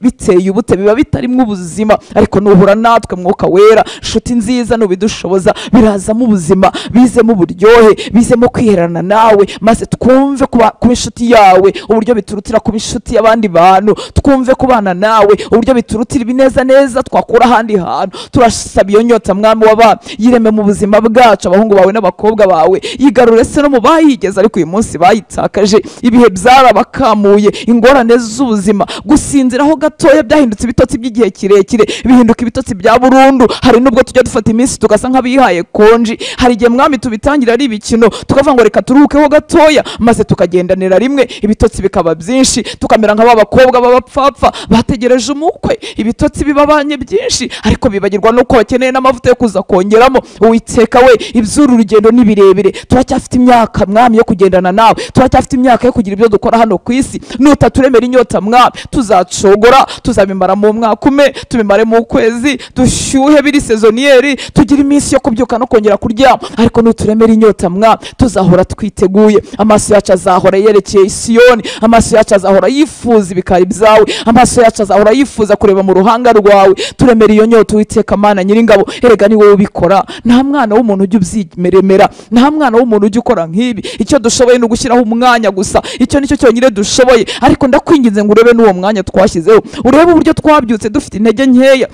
biteye ubute, biba bitarimwe ubuzima. Ariko nuhura natwe Mwuka Wera, nshuti nziza, nubidushoboza birazamo ubuzima, bizemo uburyohe, bizemo kwiherana nawe, maze twumve kuba inshuti yawe uburyo biturutira kuba inshuti y'abandi bantu, twumve kubana nawe uburyo biturutira ibineza neza twakura ahandi hantu. Turasaba iyo nyota Mwami w'abami yireme mu buzima bwacu, abahungu bawe n'abakobwa bawe, yigarure se no mu bayigeze ariko uyu munsi bayitakaje. Ibihe byarabakamuye, ingorane z'ubuzima, gusinziraho gatoya byahindutse ibitotsi by'igihe kirekire, bihinduka ibitotsi bya burundu. Hari nubwo tujya dufata iminsi tugasa nk'abihaye konji, hari igihe Mwami tubitangira ari ibikino tukavuga ngo reka turuhukeho gatoya, maze tukagendanira rimwe ibitotsi bikaba byinshi, tukamera nk'aba bakobwa b'abapfapfa bategereje umukwe, ibitotsi bibabanye byinshi ariko bibagirwa nuko bakeneye n'amavuta yo kuza kongeramo. Uwiteka we, iby'uru rugendo ni birebire, turacyafite imyaka Mwami yo kugendana nawe, turacyafite imyaka yo kugira ibyo dukora hano ku isi. Nutaturemera inyota Mwami tuzacogora, tuzabimara mu mwaka umwe, tubimare mu kwezi, dushyuhe biri sezoniyeri, tugira iminsi yo kubyuka no kongera kuryama. Ariko nuturemera inyota Mwami tuzahora twiteguye, amaso yacu azahora yerekeye Isiyoni, amaso yacu azahora yifuza ibikari byawe, amaso yacu azahora yifuza kureba mu ruhanga rwawe. Turemera iyo nyota Uwiteka Mana Nyiringabo, erega ni wowe ubikora. Nta mwana w'umuntu ujya ubyimeremera, nta mwana w'umuntu ujya ukora nk'ibi. Icyo dushoboye ni ugushyiraho umwanya gusa, icyo nicyo cyonyine dushoboye. Ariko ndakwinginze ngo urebe n'uwo mwanya twashyizeho, urebe uburyo twabyutse dufite intege nkeya,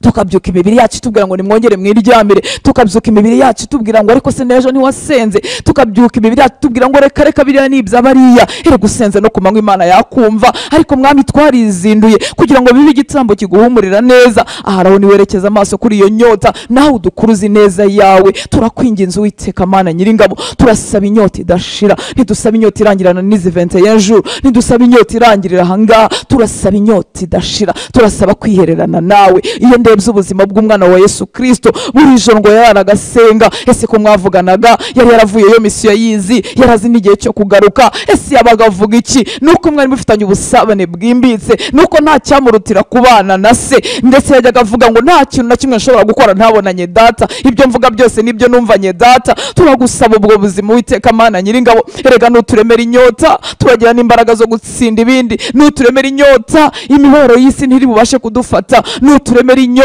tukabyuka imibiri yacu itubwira ngo nimwongere mwiryamire, tukabyuka imibiri yacu itubwira ngo ariko se n'ejo ntiwasenze, tukabyuka imibiri yacu itubwira ngo reka reka biriya ni iby'abariya. Erega usenze no ku manywa Imana yakumva. Ariko Mwami twarizinduye kugira ngo bibe igitambo kiguhumurira neza. Aharaho niwerekeza amaso kuri iyo nyota, nawe udukuruze ineza yawe. Turakwinginze Uwiteka Mana Nyiringabo, turasaba inyota idashira, ntidusaba inyota irangirana n'izi 21 jours, ntidusaba inyota irangirira ahangaha, turasaba inyota idashira, turasaba kwihererana nawe. Iyo ndebye ubuzima bw'umwana wa Yesu Kristo, buri joro ngo yararagasenga. Ese ko mwavuganaga yari yaravuye yo misiyo yizi, yarazi n'igihe cyo kugaruka, ese yabaga avuga iki? Nuko mwari mufitanye ubusabane bwimbitse, nuko nta cyamurutira kubana na se, ndetse yajyaga avuga ngo nta kintu na kimwe nshobora gukora ntabonanye data, ibyo mvuga byose nibyo numvanye data. Turagusaba ubwo buzima Uwiteka Mana Nyiringabo. Erega nuturemera inyota turagira n'imbaraga zo gutsinda ibindi, nuturemera inyota imibabaro y'isi ntiri bubashe kudufata, nuturemera inyota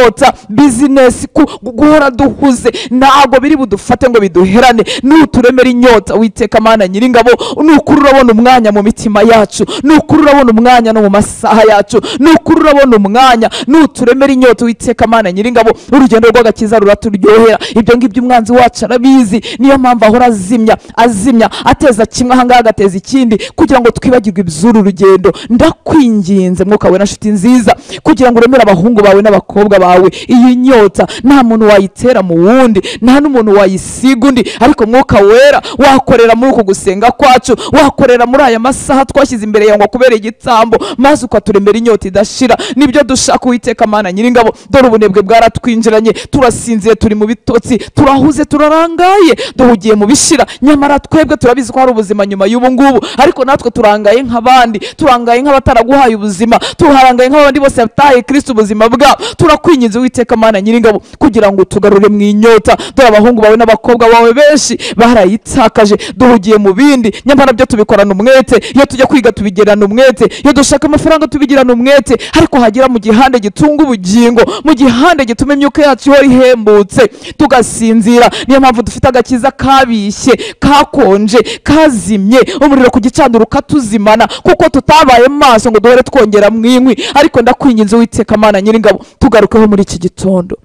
business guhora duhuze ntabwo biri budufate ngo biduherane. Nuturemera inyota Uwiteka Mana Nyiringabo, nukuri urabona umwanya mu mitima yacu, nukuri urabona umwanya no mu masaha yacu, nukuri urabona umwanya. Nuturemera inyota Uwiteka Mana Nyiringabo, urugendo rw'agakiza ruraturyohera. Ibyo ngibyo umwanzi wacu arabizi, niyo mpamvu ahora azimya azimya, ateza kimwe ahangaha agateza ikindi, kugira ngo twibagirwe iby'uru rugendo. Ndakwinginze Mwuka Wera nshuti nziza, kugira ngo uremere abahungu bawe n'abakobwa bawe iyi nyota. Nta muntu wayitera mu wundi, nta n'umuntu wayisiga undi, ariko Mwuka Wera wakorera muri uku gusenga kwacu, wakorera muri aya masaha twashyize imbere yawe ngo kubera igitambo, maze ukaturemera inyota idashira. Nibyo dushaka Uwiteka Mana Nyiringabo. Dore ubunebwe bwaratwinjiranye, turasinziye, turi mu bitotsi, turahuze, turarangaye, duhugiye mu bishira. Nyamara twebwe turabizi ko hari ubuzima nyuma y'ubu ngubu, ariko natwe turangaye nk'abandi, turangaye nk'abataraguhaye ubuzima, turangaye nk'abandi bose bataye Kristo ubuzima bwabo. Turakwinginze Uwiteka Mana Nyiringabo kugira ngo tugarure mu inyota. Dore abahungu bawe n'abakobwa bawe benshi barayitakaje, duhugiye mu bindi, nyamara byo tubikorana umwete. Iyo tujya kwiga tubigirana umwete, iyo dushaka amafaranga tubigirana umwete, ariko hagera mu gihande gitunga ubugingo, mu gihande gituma imyuka yacu ihora ihembutse, tugasinzira. Niyo mpamvu dufite agakiza kabishye, kakonje, kazimye, umuriro ku gicaniro ukatuzimana, kuko tutabaye maso ngo duhore twongera mu inkwi. Ariko ndakwinginze Uwiteka Mana Nyiringabo, tugarukeho muri iki gitondo.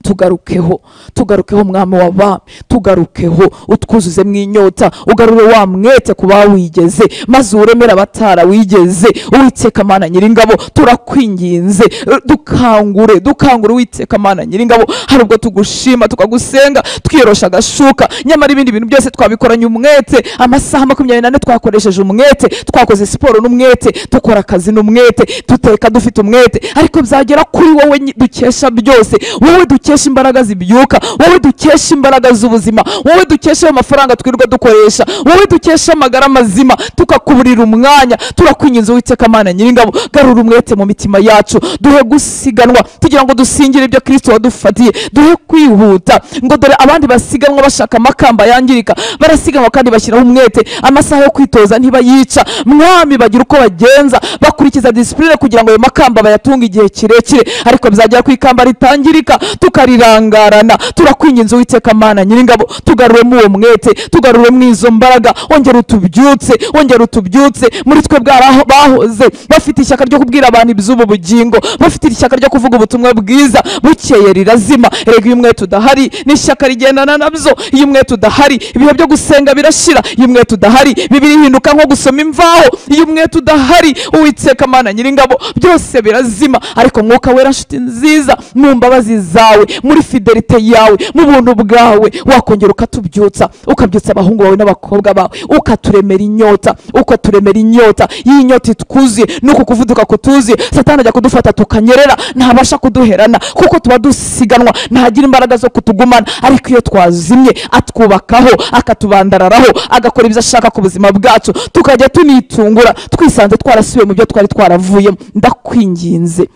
Tugarukeho, tugarukeho mwami w'abami, tugarukeho, utwuzuze mu inyota, ugarure wa mwete ku bawigeze, maze uremere abatarawigeze. Uwiteka Mana nyiringabo, turakwinginze, dukangure, dukangure Uwiteka Mana nyiringabo. Hari ubwo tugushima tukagusenga twiyorosha agashuka, nyamara ibindi bintu byose twabikoranye umwete. Amasaha 24 twakoresheje umwete, twakoze siporo n'umwete, dukora akazi n'umwete, duteka dufite umwete, ariko byagera kuri wowe dukesha byose, wowe dukesha imbaraga zibyuka, wowe dukesha imbaraga z'ubuzima, wowe dukesha amafaranga twirirwa dukoresha, wowe dukesha amagara mazima, tukakuburira umwanya. Turakwinginze Uwiteka Mana nyiringabo, garura umwete mu mitima yacu, duhe gusiganwa tugira ngo dusingire ibyo Kristo wadufatiye, duhe kwihuta ngo dore abandi basiganwa bashaka amakamba yangirika, barasiganwa kandi bashyiraho umwete, amasaha yo kwitoza ntibayica. Mwami, bagira uko bagenza, bakurikiza discipline kugira ngo ayo makamba bayatunge igihe kirekire, ariko bizagera ku ikamba ritangirika tukarirangarana. Turakwinginze Uwiteka Mana nyiringabo, tugaruremo uwo mwete, tugaruremo izo mbaraga, ongera utubyutse, ongera utubyutse. Muri twe bahoze bafite ishyaka ryo kubwira abantu iby'ubu bugingo, bafite ishyaka ryo kuvuga ubutumwa bwiza, bukeye rirazima. Erega iyo umwete udahari n'ishyaka rigendana nabyo, iyo umwete udahari ibihe byo gusenga birashira, iyo umwete udahari Bibiliya ihinduka nko gusoma imvaho, iyo umwete udahari Uwiteka Mana nyiringabo byose birazima. Ariko Mwuka Wera nshuti nziza, mu mbabazi zawe, muri fidelite yawe, mu buntu bwawe, wakongera ukatubyutsa, ukabyutsa abahungu bawe n'abakobwa bawe, ukaturemera inyota, ukaturemera inyota. Iyi nyota itwuzuye nuko kuvuduka kutuzuye, Satani ajya kudufata tukanyerera, ntabasha kuduherana kuko tuba dusiganwa, ntagira imbaraga zo kutugumana. Ariko iyo twazimye atwubakaho, akatubandararaho, agakora ibyo ashaka ku buzima bwacu, tukajya tunitungura twisanze twarasubiye mu byo twari twaravuyemo. Ndakwinginze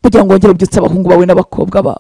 kugira ngo wongere ubyutse abahungu bawe n'abakobwa bawe,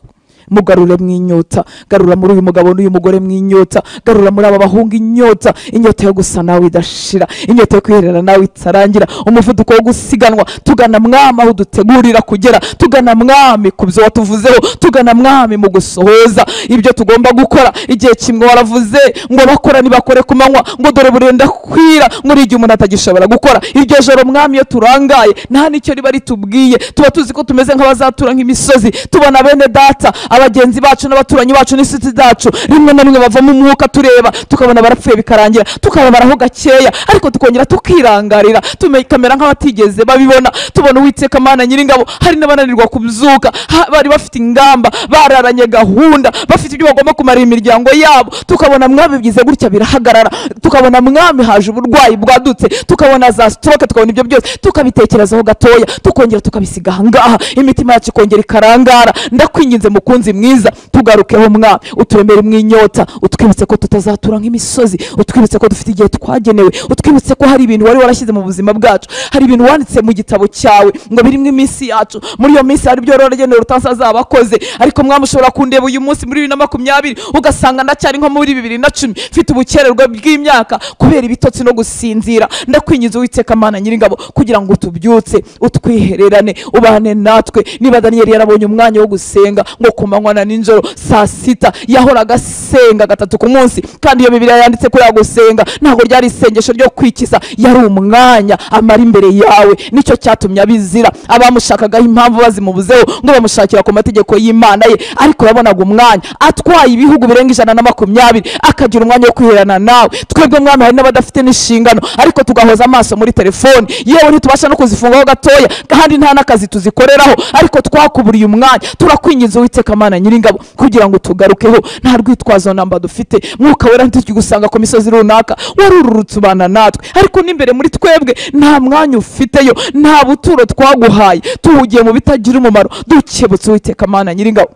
mugarure mu inyota, garura muri uyu mugabo n'uyu mugore mu inyota, garura muri aba bahungu inyota, inyota yo gusa nawe idashira, inyota yo kwiherera nawe itarangira, umuvuduko wo gusiganwa tugana mwami aho dutegurira kugera, tugana mwami ku byo watuvuzeho, tugana mwami mu gusohoza ibyo tugomba gukora. Igihe kimwe waravuze ngo bakora nibakore ku manywa, ngo dore burenda kwira, muri igihe umuntu atagishobora gukora. Iryo joro mwami iyo turangaye nta nicyo riba ritubwiye, tuba tuzi ko tumeze nk'abazatura nk'imisozi, tubona bene data, abagenzi bacu n'abaturanyi bacu n'inshuti zacu, rimwe na rimwe bavamo umwuka tureba tukabona barapfuye bikarangira, tukababaraho gakeya, ariko tukongera tukirangarira, tukamera nk'abatigeze babibona. Tubona Uwiteka Mana nyiringabo hari n'abananirwa kubyuka, bari bafite ingamba, bararanye gahunda, bafite ibyo bagomba kumarira imiryango yabo, tukabona mwami byize gutya birahagarara, tukabona mwami haje uburwayi bwadutse, tukabona za stroke, tukabona ibyo byose, tukabitekerezaho gatoya, tukongera tukabisiga ahangaha, imitima yacu ikongera ikarangara. Ndakwinginze mukunzi mwiza, tugarukeho mwami, uturemere mu inyota, utwibutse ko tutazatura nk'imisozi, utwibutse ko dufite igihe twagenewe, utwibutse ko hari ibintu wari warashyize mu buzima bwacu, hari ibintu wanditse mu gitabo cyawe ngo birimo iminsi yacu, muri iyo minsi hari ibyo waragenewe utazaba akoze. Ariko mwami ushobora kundeba uyu munsi muri 2020 ugasanga ndacyari nko muri 2010, mfite ubukererwe bw'imyaka kubera ibitotsi no gusinzira. Ndakwinginze Uwiteka Mana nyiringabo kugira ngo utubyutse, utwihererane, ubane natwe. Niba Daniyeli yarabonye umwanya wo gusenga ngo ku manywa na nijoro saa sita, yahoraga asenga gatatu ku munsi, kandi iyo Bibiliya yanditse kuri gusenga ntabwo ryari isengesho ryo kwikiza, yari umwanya amara imbere yawe. Nicyo cyatumye abizira abamushakagaho impamvu bazimubuzeho ngo bamushakira ku mategeko y'Imana ye, ariko yabonaga umwanya atwaye ibihugu birenga 120 akagira umwanya wo kwiherana nawe. Twebwe mwami hari n'abadafite n'inshingano, ariko tugahoza amaso muri telefoni, yewe ntitubasha no kuzifungaho gatoya, kandi nta n'akazi tuzikoreraho, ariko twakuburiye umwanya. Turakwinginze Uwiteka Mana nyiringabo kugira ngo tugarukeho, nta rwitwazo namba dufite. Mwuka Wera ntitukigusanga ku misozi runaka, warururutse ubana natwe, ariko n'imbere muri twebwe nta mwanya ufiteyo, nta buturo twaguhaye, tuhugiye mu bitagira umumaro. Dukebutse Uwiteka Mana nyiringabo,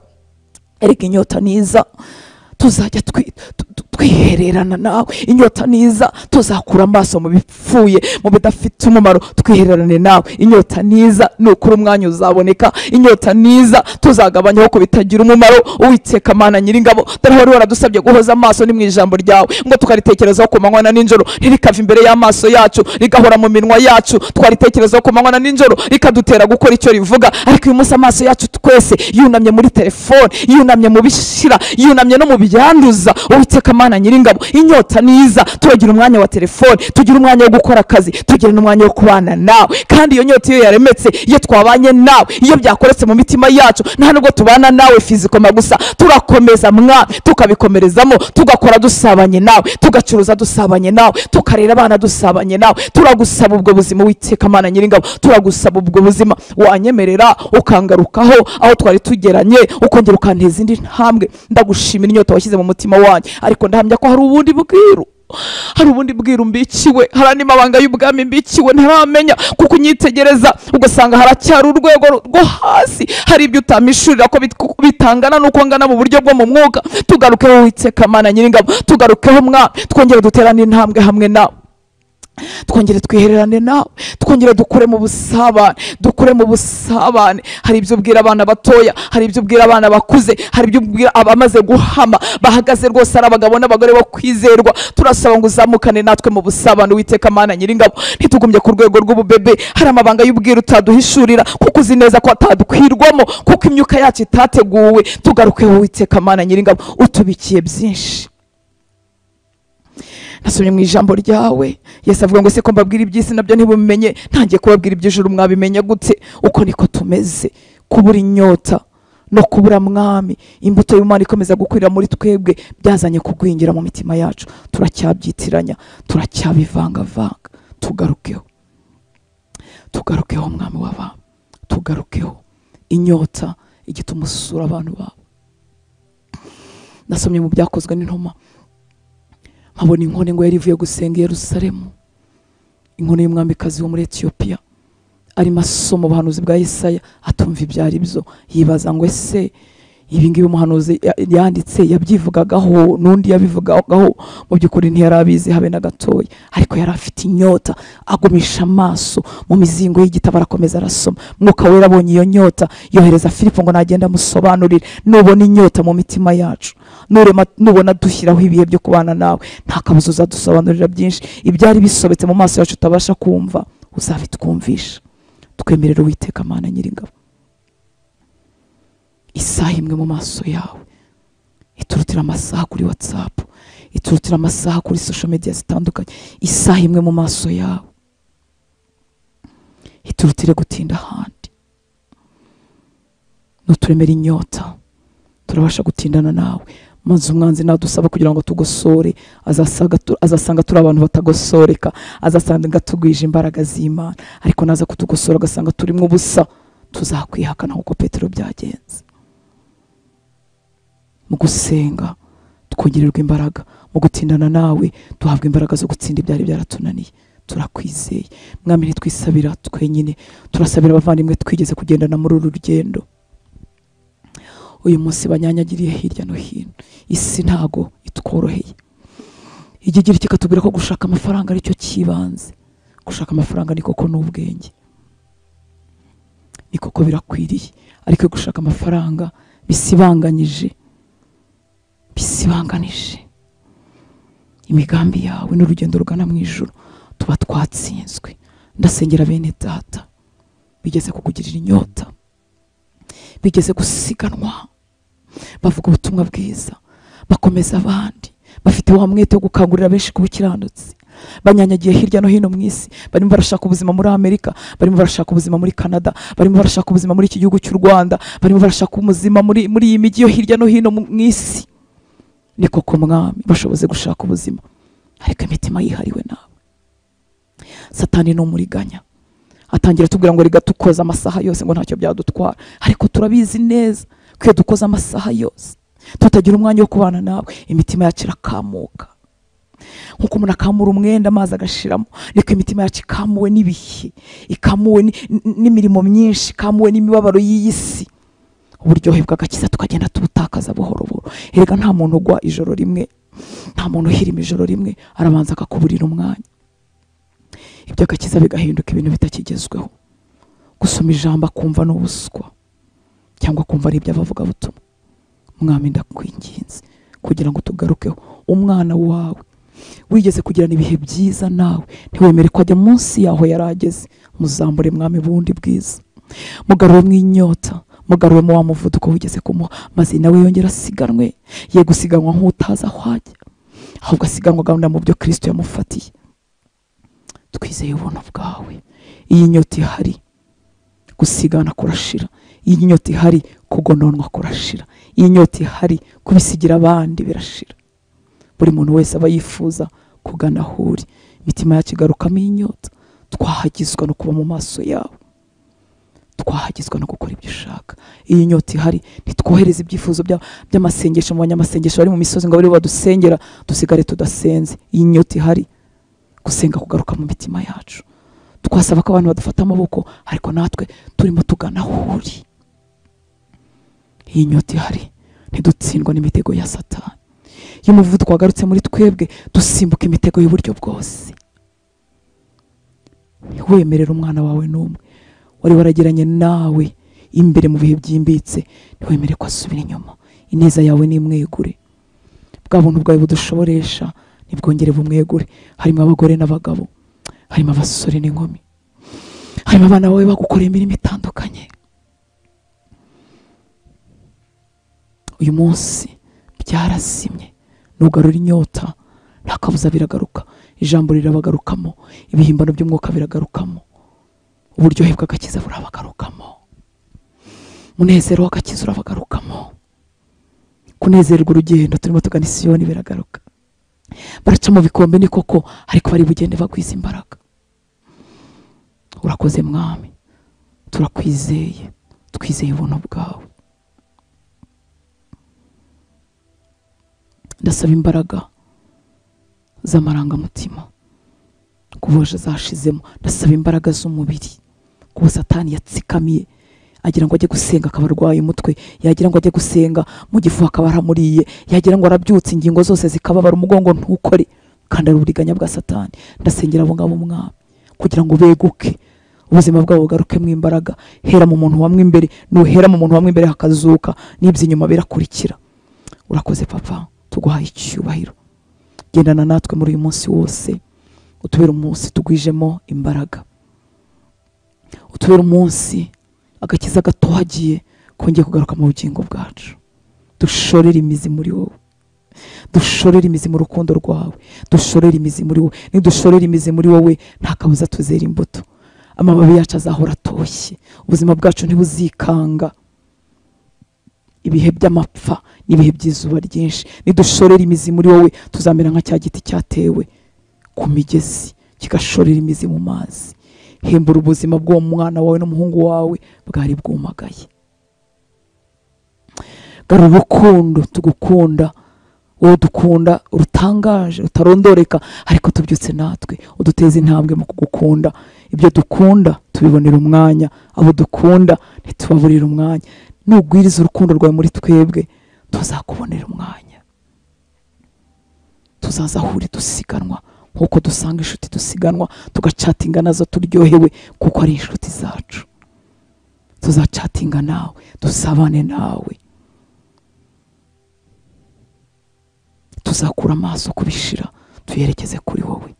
erega inyota niza tuzajya twihererana nawe, inyota niza tuzakura amaso mu bipfuye, mu bidafite umumaro, twihererane nawe. Inyota niza nukuri umwanya uzaboneka, inyota niza tuzagabanyaho ku bitagira umumaro. Uwiteka Mana nyiringabo, dore wari waradusabye guhoza amaso ni mu ijambo ryawe, ngo tukaritekerezaho ku manywa na nijoro, ntirikava imbere y'amaso yacu, rigahora mu minwa yacu, twaritekerezaho ku manywa na nijoro, rikadutera gukora icyo rivuga. Ariko uyu munsi amaso yacu twese yunamye muri telefone, yunamye mu bishira, yunamye no mu byanduza. Uwiteka Mana Mana Nyiringabo, inyota niza turagira umwanya wa telefone, tugira umwanya wo gukora akazi, tugira n'umwanya wo kubana nawe. Kandi iyo nyota iyo yaremetse, iyo twabanye nawe, iyo byakoretse mu mitima yacu, nta nubwo tubana nawe fizikoma gusa, turakomeza mwa tukabikomerezamo, tugakora dusabanye nawe, tugacuruza dusabanye nawe, tukarera abana dusabanye nawe. Turagusaba ubwo buzima Uwiteka Mana Nyiringabo, turagusaba ubwo buzima. Wanyemerera ukangarukaho aho twari tugeranye, ukongera ukanteza indi ntambwe. Ndagushimira inyota washyize mu mutima wanjye, ariko ndahamya ko hari ubundi bwiru, hari ubundi bwiru mbikiwe, hari andi mabanga y'ubwami mbikiwe ntaramenya, kuko unyitegereza ugasanga haracyari urwego rwo hasi, hari ibyo utamishurira ko bitangana nuko ngana mu buryo bwo mu mwuka. Tugarukeho Uwiteka Mana Nyiringabo, tugarukeho mwa, twongere duterane intambwe hamwe nawe, twongere twihererane nawe, twongere dukure mu busabane, dukure mu busabane. Hari ibyo ubwira abana batoya, hari ibyo ubwira abana bakuze, hari ibyo ubwira abamaze guhama bahagaze rwose ari abagabo n'abagore bo kwizerwa. Turasaba ngo uzamukane natwe mu busabane Uwiteka Mana Nyiringabo, ntitugumye ku rwego rw'ububebe. Hari amabanga y'ubwira utaduhishurira kuko uzi neza ko atadukwirwamo, kuko imyuka yacu itateguwe. Tugarukeho Uwiteka Mana Nyiringabo, utubikiye byinshi. Nasomye mu ijambo ryawe, Yesu avuga ngo se ko mbabwira iby'isi nabyo ntibumenye, ntangiye kubabwira iby'ijuru mwabimenya gute? Uko niko tumeze, kubura inyota no kubura mwami, imbuto y'Imana ikomeza gukwira muri twebwe, byazanye kugwingira mu mitima yacu. Turacyabyitiranya, turacyabivangavanga. Tugarukeho, tugarukeho mwami w'abami, tugarukeho. Inyota igituma usura abantu bawe. Nasomye mu byakozwe n'intumwa, nkabona inkone ngo yari ivuye gusenga i Yerusalemu, inkone y'umwamikazi wo muri Etiyopiya, arimo asoma ubuhanuzi bwa Yesaya, atumva ibyo ari byo, yibaza ngo ese ibi ngibi umuhanuzi yanditse yabyivugagaho n'undi yabivugagaho? Mu by'ukuri ntiyarabizi habe na gatoya, ariko yari afite inyota, agumisha amaso mu mizingo y'igitabo, arakomeza arasoma. Mwuka Wera abonye iyo nyota, yohereza Filipo ngo nagenda amusobanurire. Nubona inyota mu mitima yacu, nubona dushyiraho ibihe byo kubana nawe, nta kabuza uzadusobanurira byinshi. Ibyari bisobetse mu maso yacu utabasha kumva, uzabitwumvisha. Twemerere Uwiteka Mana Nyiringabo, isaha imwe mu maso yawe iturutira amasaha kuri WhatsApp, iturutira amasaha kuri social media zitandukanye. Isaha imwe mu maso yawe iturutire gutinda ahandi. Nuturemera inyota, turabasha gutindana nawe. Maze umwanzi nadusaba kugira ngo tugosore, azasanga turi abantu batagosoreka, azasanga tugwije imbaraga z'Imana. Ariko naza kutugosora agasanga turimo ubusa, tuzakwihakana nk'uko Petero byagenze. Mu gusenga twongererwa imbaraga, mu gutindana nawe duhabwa imbaraga zo gutsinda ibyari byaratunaniye. Turakwizeye mwami, ntitwisabira twenyine, turasabira abavandimwe twigeze kugendana muri uru rugendo. Uyu munsi banyanyagiriye hirya no hino, isi ntago itworoheye. Igigira kikatubwira ko gushaka amafaranga aricyo kibanze. Gushaka amafaranga ni koko n'ubwenge, ni koko birakwiriye, ariko gushaka amafaranga bisibanganyije, bisibanganije imigambi yawe n'urugendo rugana mu ijuru, tuba twatsinzwe. Ndasengera bene data bigeze kukugirira inyota, bigeze gusiganwa, bavuga ubutumwa bwiza, bakomeza abandi, bafite wa mwete wo gukangurira benshi ku bukiranutsi. Banyanyagiye hirya no hino mu isi, barimo barashaka ubuzima muri Amerika, barimo barashaka ubuzima muri Canada, barimo barashaka ubuzima muri iki gihugu cy'u Rwanda, barimo barashaka ubuzima muri iyi mijyi yo hirya no hino mu isi. Ni koko mwami, bashoboze gushaka ubuzima, ariko imitima yihariwe nawe. Satani ni umuriganya, atangira tubwira ngo rega dukoza amasaha yose ngo ntacyo byadutwara, ariko turabizi neza ko iyo dukoza amasaha yose tutagira umwanya wo kubana nawe, imitima yacu irakamuka. Nkuko umuntu akamura umwenda amazi agashiramo, niko imitima yacu ikamuwe n'ibihe, ikamuwe n'imirimo myinshi, ikamuwe n'imibabaro y'iyi si. Uburyohe bw'agakiza tukagenda tubutakaza buhoro buhoro. Erega nta muntu ugwa ijoro rimwe, nta muntu uhirima ijoro rimwe, arabanza akakuburira umwanya. Iby'agakiza bigahinduka ibintu bitakigezweho. Gusoma ijambo akumva n'ubuswa, cyangwa kumva ari iby'abavuga butumwa. Mwami ndakwinginze kugira ngo tugarukeho. Umwana wawe wigeze kugirana ibihe byiza nawe, ntiwemere ko ajya munsi yaho yarageze. Muzambure mwami bundi bwiza, mugarure mwinyota, mugarure mu wa muvuduko wigeze kumuha, maze nawe yongera asiganwe, ye gusiganwa nk'utazi aho ajya. ahubwo asiganwa gahunda mu byo Kristo yamufatiye. Twizeye ubuntu bwawe. Iyi nyota ihari, gusigana kurashira. Iyi nyota ihari, kugononwa kurashira. Iyi nyota ihari, kubisigira abandi birashira. Buri muntu wese aba yifuza kugana aho uri. Imitima yacu igarukamo inyota. Twahagizwa no kuba mu maso yawe, twahagizwa no gukora ibyo ushaka. Iyi nyota ihari, ntitwohereze ibyifuzo by'amasengesho mu banyamasengesho bari mu misozi ngo bari badusengera dusigare tudasenze. Iyi nyota ihari, gusenga kugaruka mu mitima yacu. Twasaba ko abantu badufata amaboko, ariko natwe turimo tugana aho uri. Iyi nyota ihari, ntidutsindwa n'imitego ya Satani. Iyo umuvuduko wagarutse muri twebwe, dusimbuka imitego y'uburyo bwose. Ntiwemerere umwana wawe n'umwe wari waragiranye nawe imbere mu bihe byimbitse, ntiwemere ko asubira inyuma. Ineza yawe nimwegure, bwa buntu bwawe budushoboresha nibwongere bumwegure. Harimo abagore n'abagabo, harimo abasore n'inkumi, harimo abana bawe bagukoreye imirimo itandukanye. Uyu munsi byarasimye, nugarura inyota nta kabuza biragaruka. Ijambo rirabagarukamo, ibihimbano by'umwuka biragarukamo, uburyohe bw'agakiza burabagarukamo, umunezero w'agakiza urabagarukamo, kunezerwa urugendo turimo tugana Isiyoni biragaruka. Baraca mu bikombe ni koko, ariko bari bugende bagwiza imbaraga. Urakoze Mwami, turakwizeye, twizeye ubuntu bwawe. Ndasaba imbaraga z'amarangamutima kuboje zashizemo. Ndasaba imbaraga z'umubiri kuko Satani yatsikamiye agira ngo ajye gusenga akaba arwaye umutwe, yagira ngo ajye gusenga mu gifu akaba aramuriye, yagira ngo arabyutse ingingo zose zikababara, umugongo ntukore, kandi ari uburiganya bwa Satani. Ndasengera abo ngabo Mwami kugira ngo beguke, ubuzima bwabo bugaruke mu imbaraga. Hera mu muntu wamwe imbere, nuhera mu muntu wamwe imbere hakazuka, n'ibyo inyuma birakurikira. Urakoze Papa, tuguhaye icyubahiro. Gendana natwe muri uyu munsi wose, utubere umunsi tugwijemo imbaraga, utubere umunsi agakiza gatohagiye kongeye kugaruka mu bugingo bwacu. Dushorere imizi muri wowe, dushorere imizi mu rukundo rwawe, dushorere imizi muri wowe. Nidushorere imizi muri wowe nta kabuza tuzera imbuto. Amababi yacu azahora atoshye, ubuzima bwacu ntibuzikanga ibihe by'amapfa n'ibihe by'izuba ryinshi. Nidushorera imizi muri wowe tuzamera nka cya giti cyatewe ku migezi kigashorera imizi mu mazi. Hembura ubuzima bw'uwo mwana wawe n'umuhungu wawe bwari bwumagaye. Garura urukundo tugukunda, wowe dukunda rutangaje rutarondoreka, ariko tubyutse natwe uduteze intambwe mu kugukunda. Ibyo dukunda tubibonera umwanya, abo dukunda ntitubaburire umwanya. Nugwiriza urukundo rwawe muri twebwe tuzakubonera umwanya. Tuzaza aho uri dusiganwa nkuko dusanga inshuti dusiganwa, tugacatinga nazo turyohewe kuko ari inshuti zacu. Tuzacatinga nawe, dusabane nawe, tuzakura amaso kubishira tuyerekeze kuri wowe.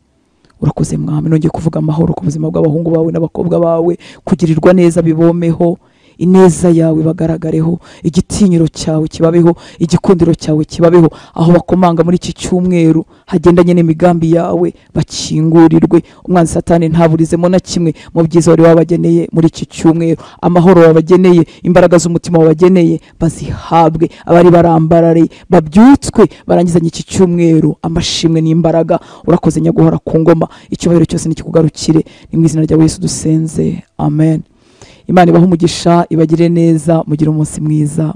Urakoze Mwami, nongeye kuvuga amahoro ku buzima bw'abahungu bawe n'abakobwa bawe, kugirirwa neza bibomeho, ineza yawe bagaragareho, igitinyiro cyawe kibabeho, igikundiro cyawe kibabeho. Aho bakomanga muri iki cyumweru hagendanye n'imigambi yawe bakingurirwe. Umwanzi Satani ntaburizemo na kimwe mu byiza wari wabageneye muri iki cyumweru. Amahoro wabageneye, imbaraga z'umutima wabageneye bazihabwe. Abari barambarare babyutswe barangizanye iki cyumweru amashimwe n'imbaraga. Urakoze Nyaguhora ku ngoma, icyubahiro cyose nikikugarukire. Ni mu izina rya Yesu dusenze, amen. Imana ibahe umugisha, ibagire neza, mugire umunsi mwiza.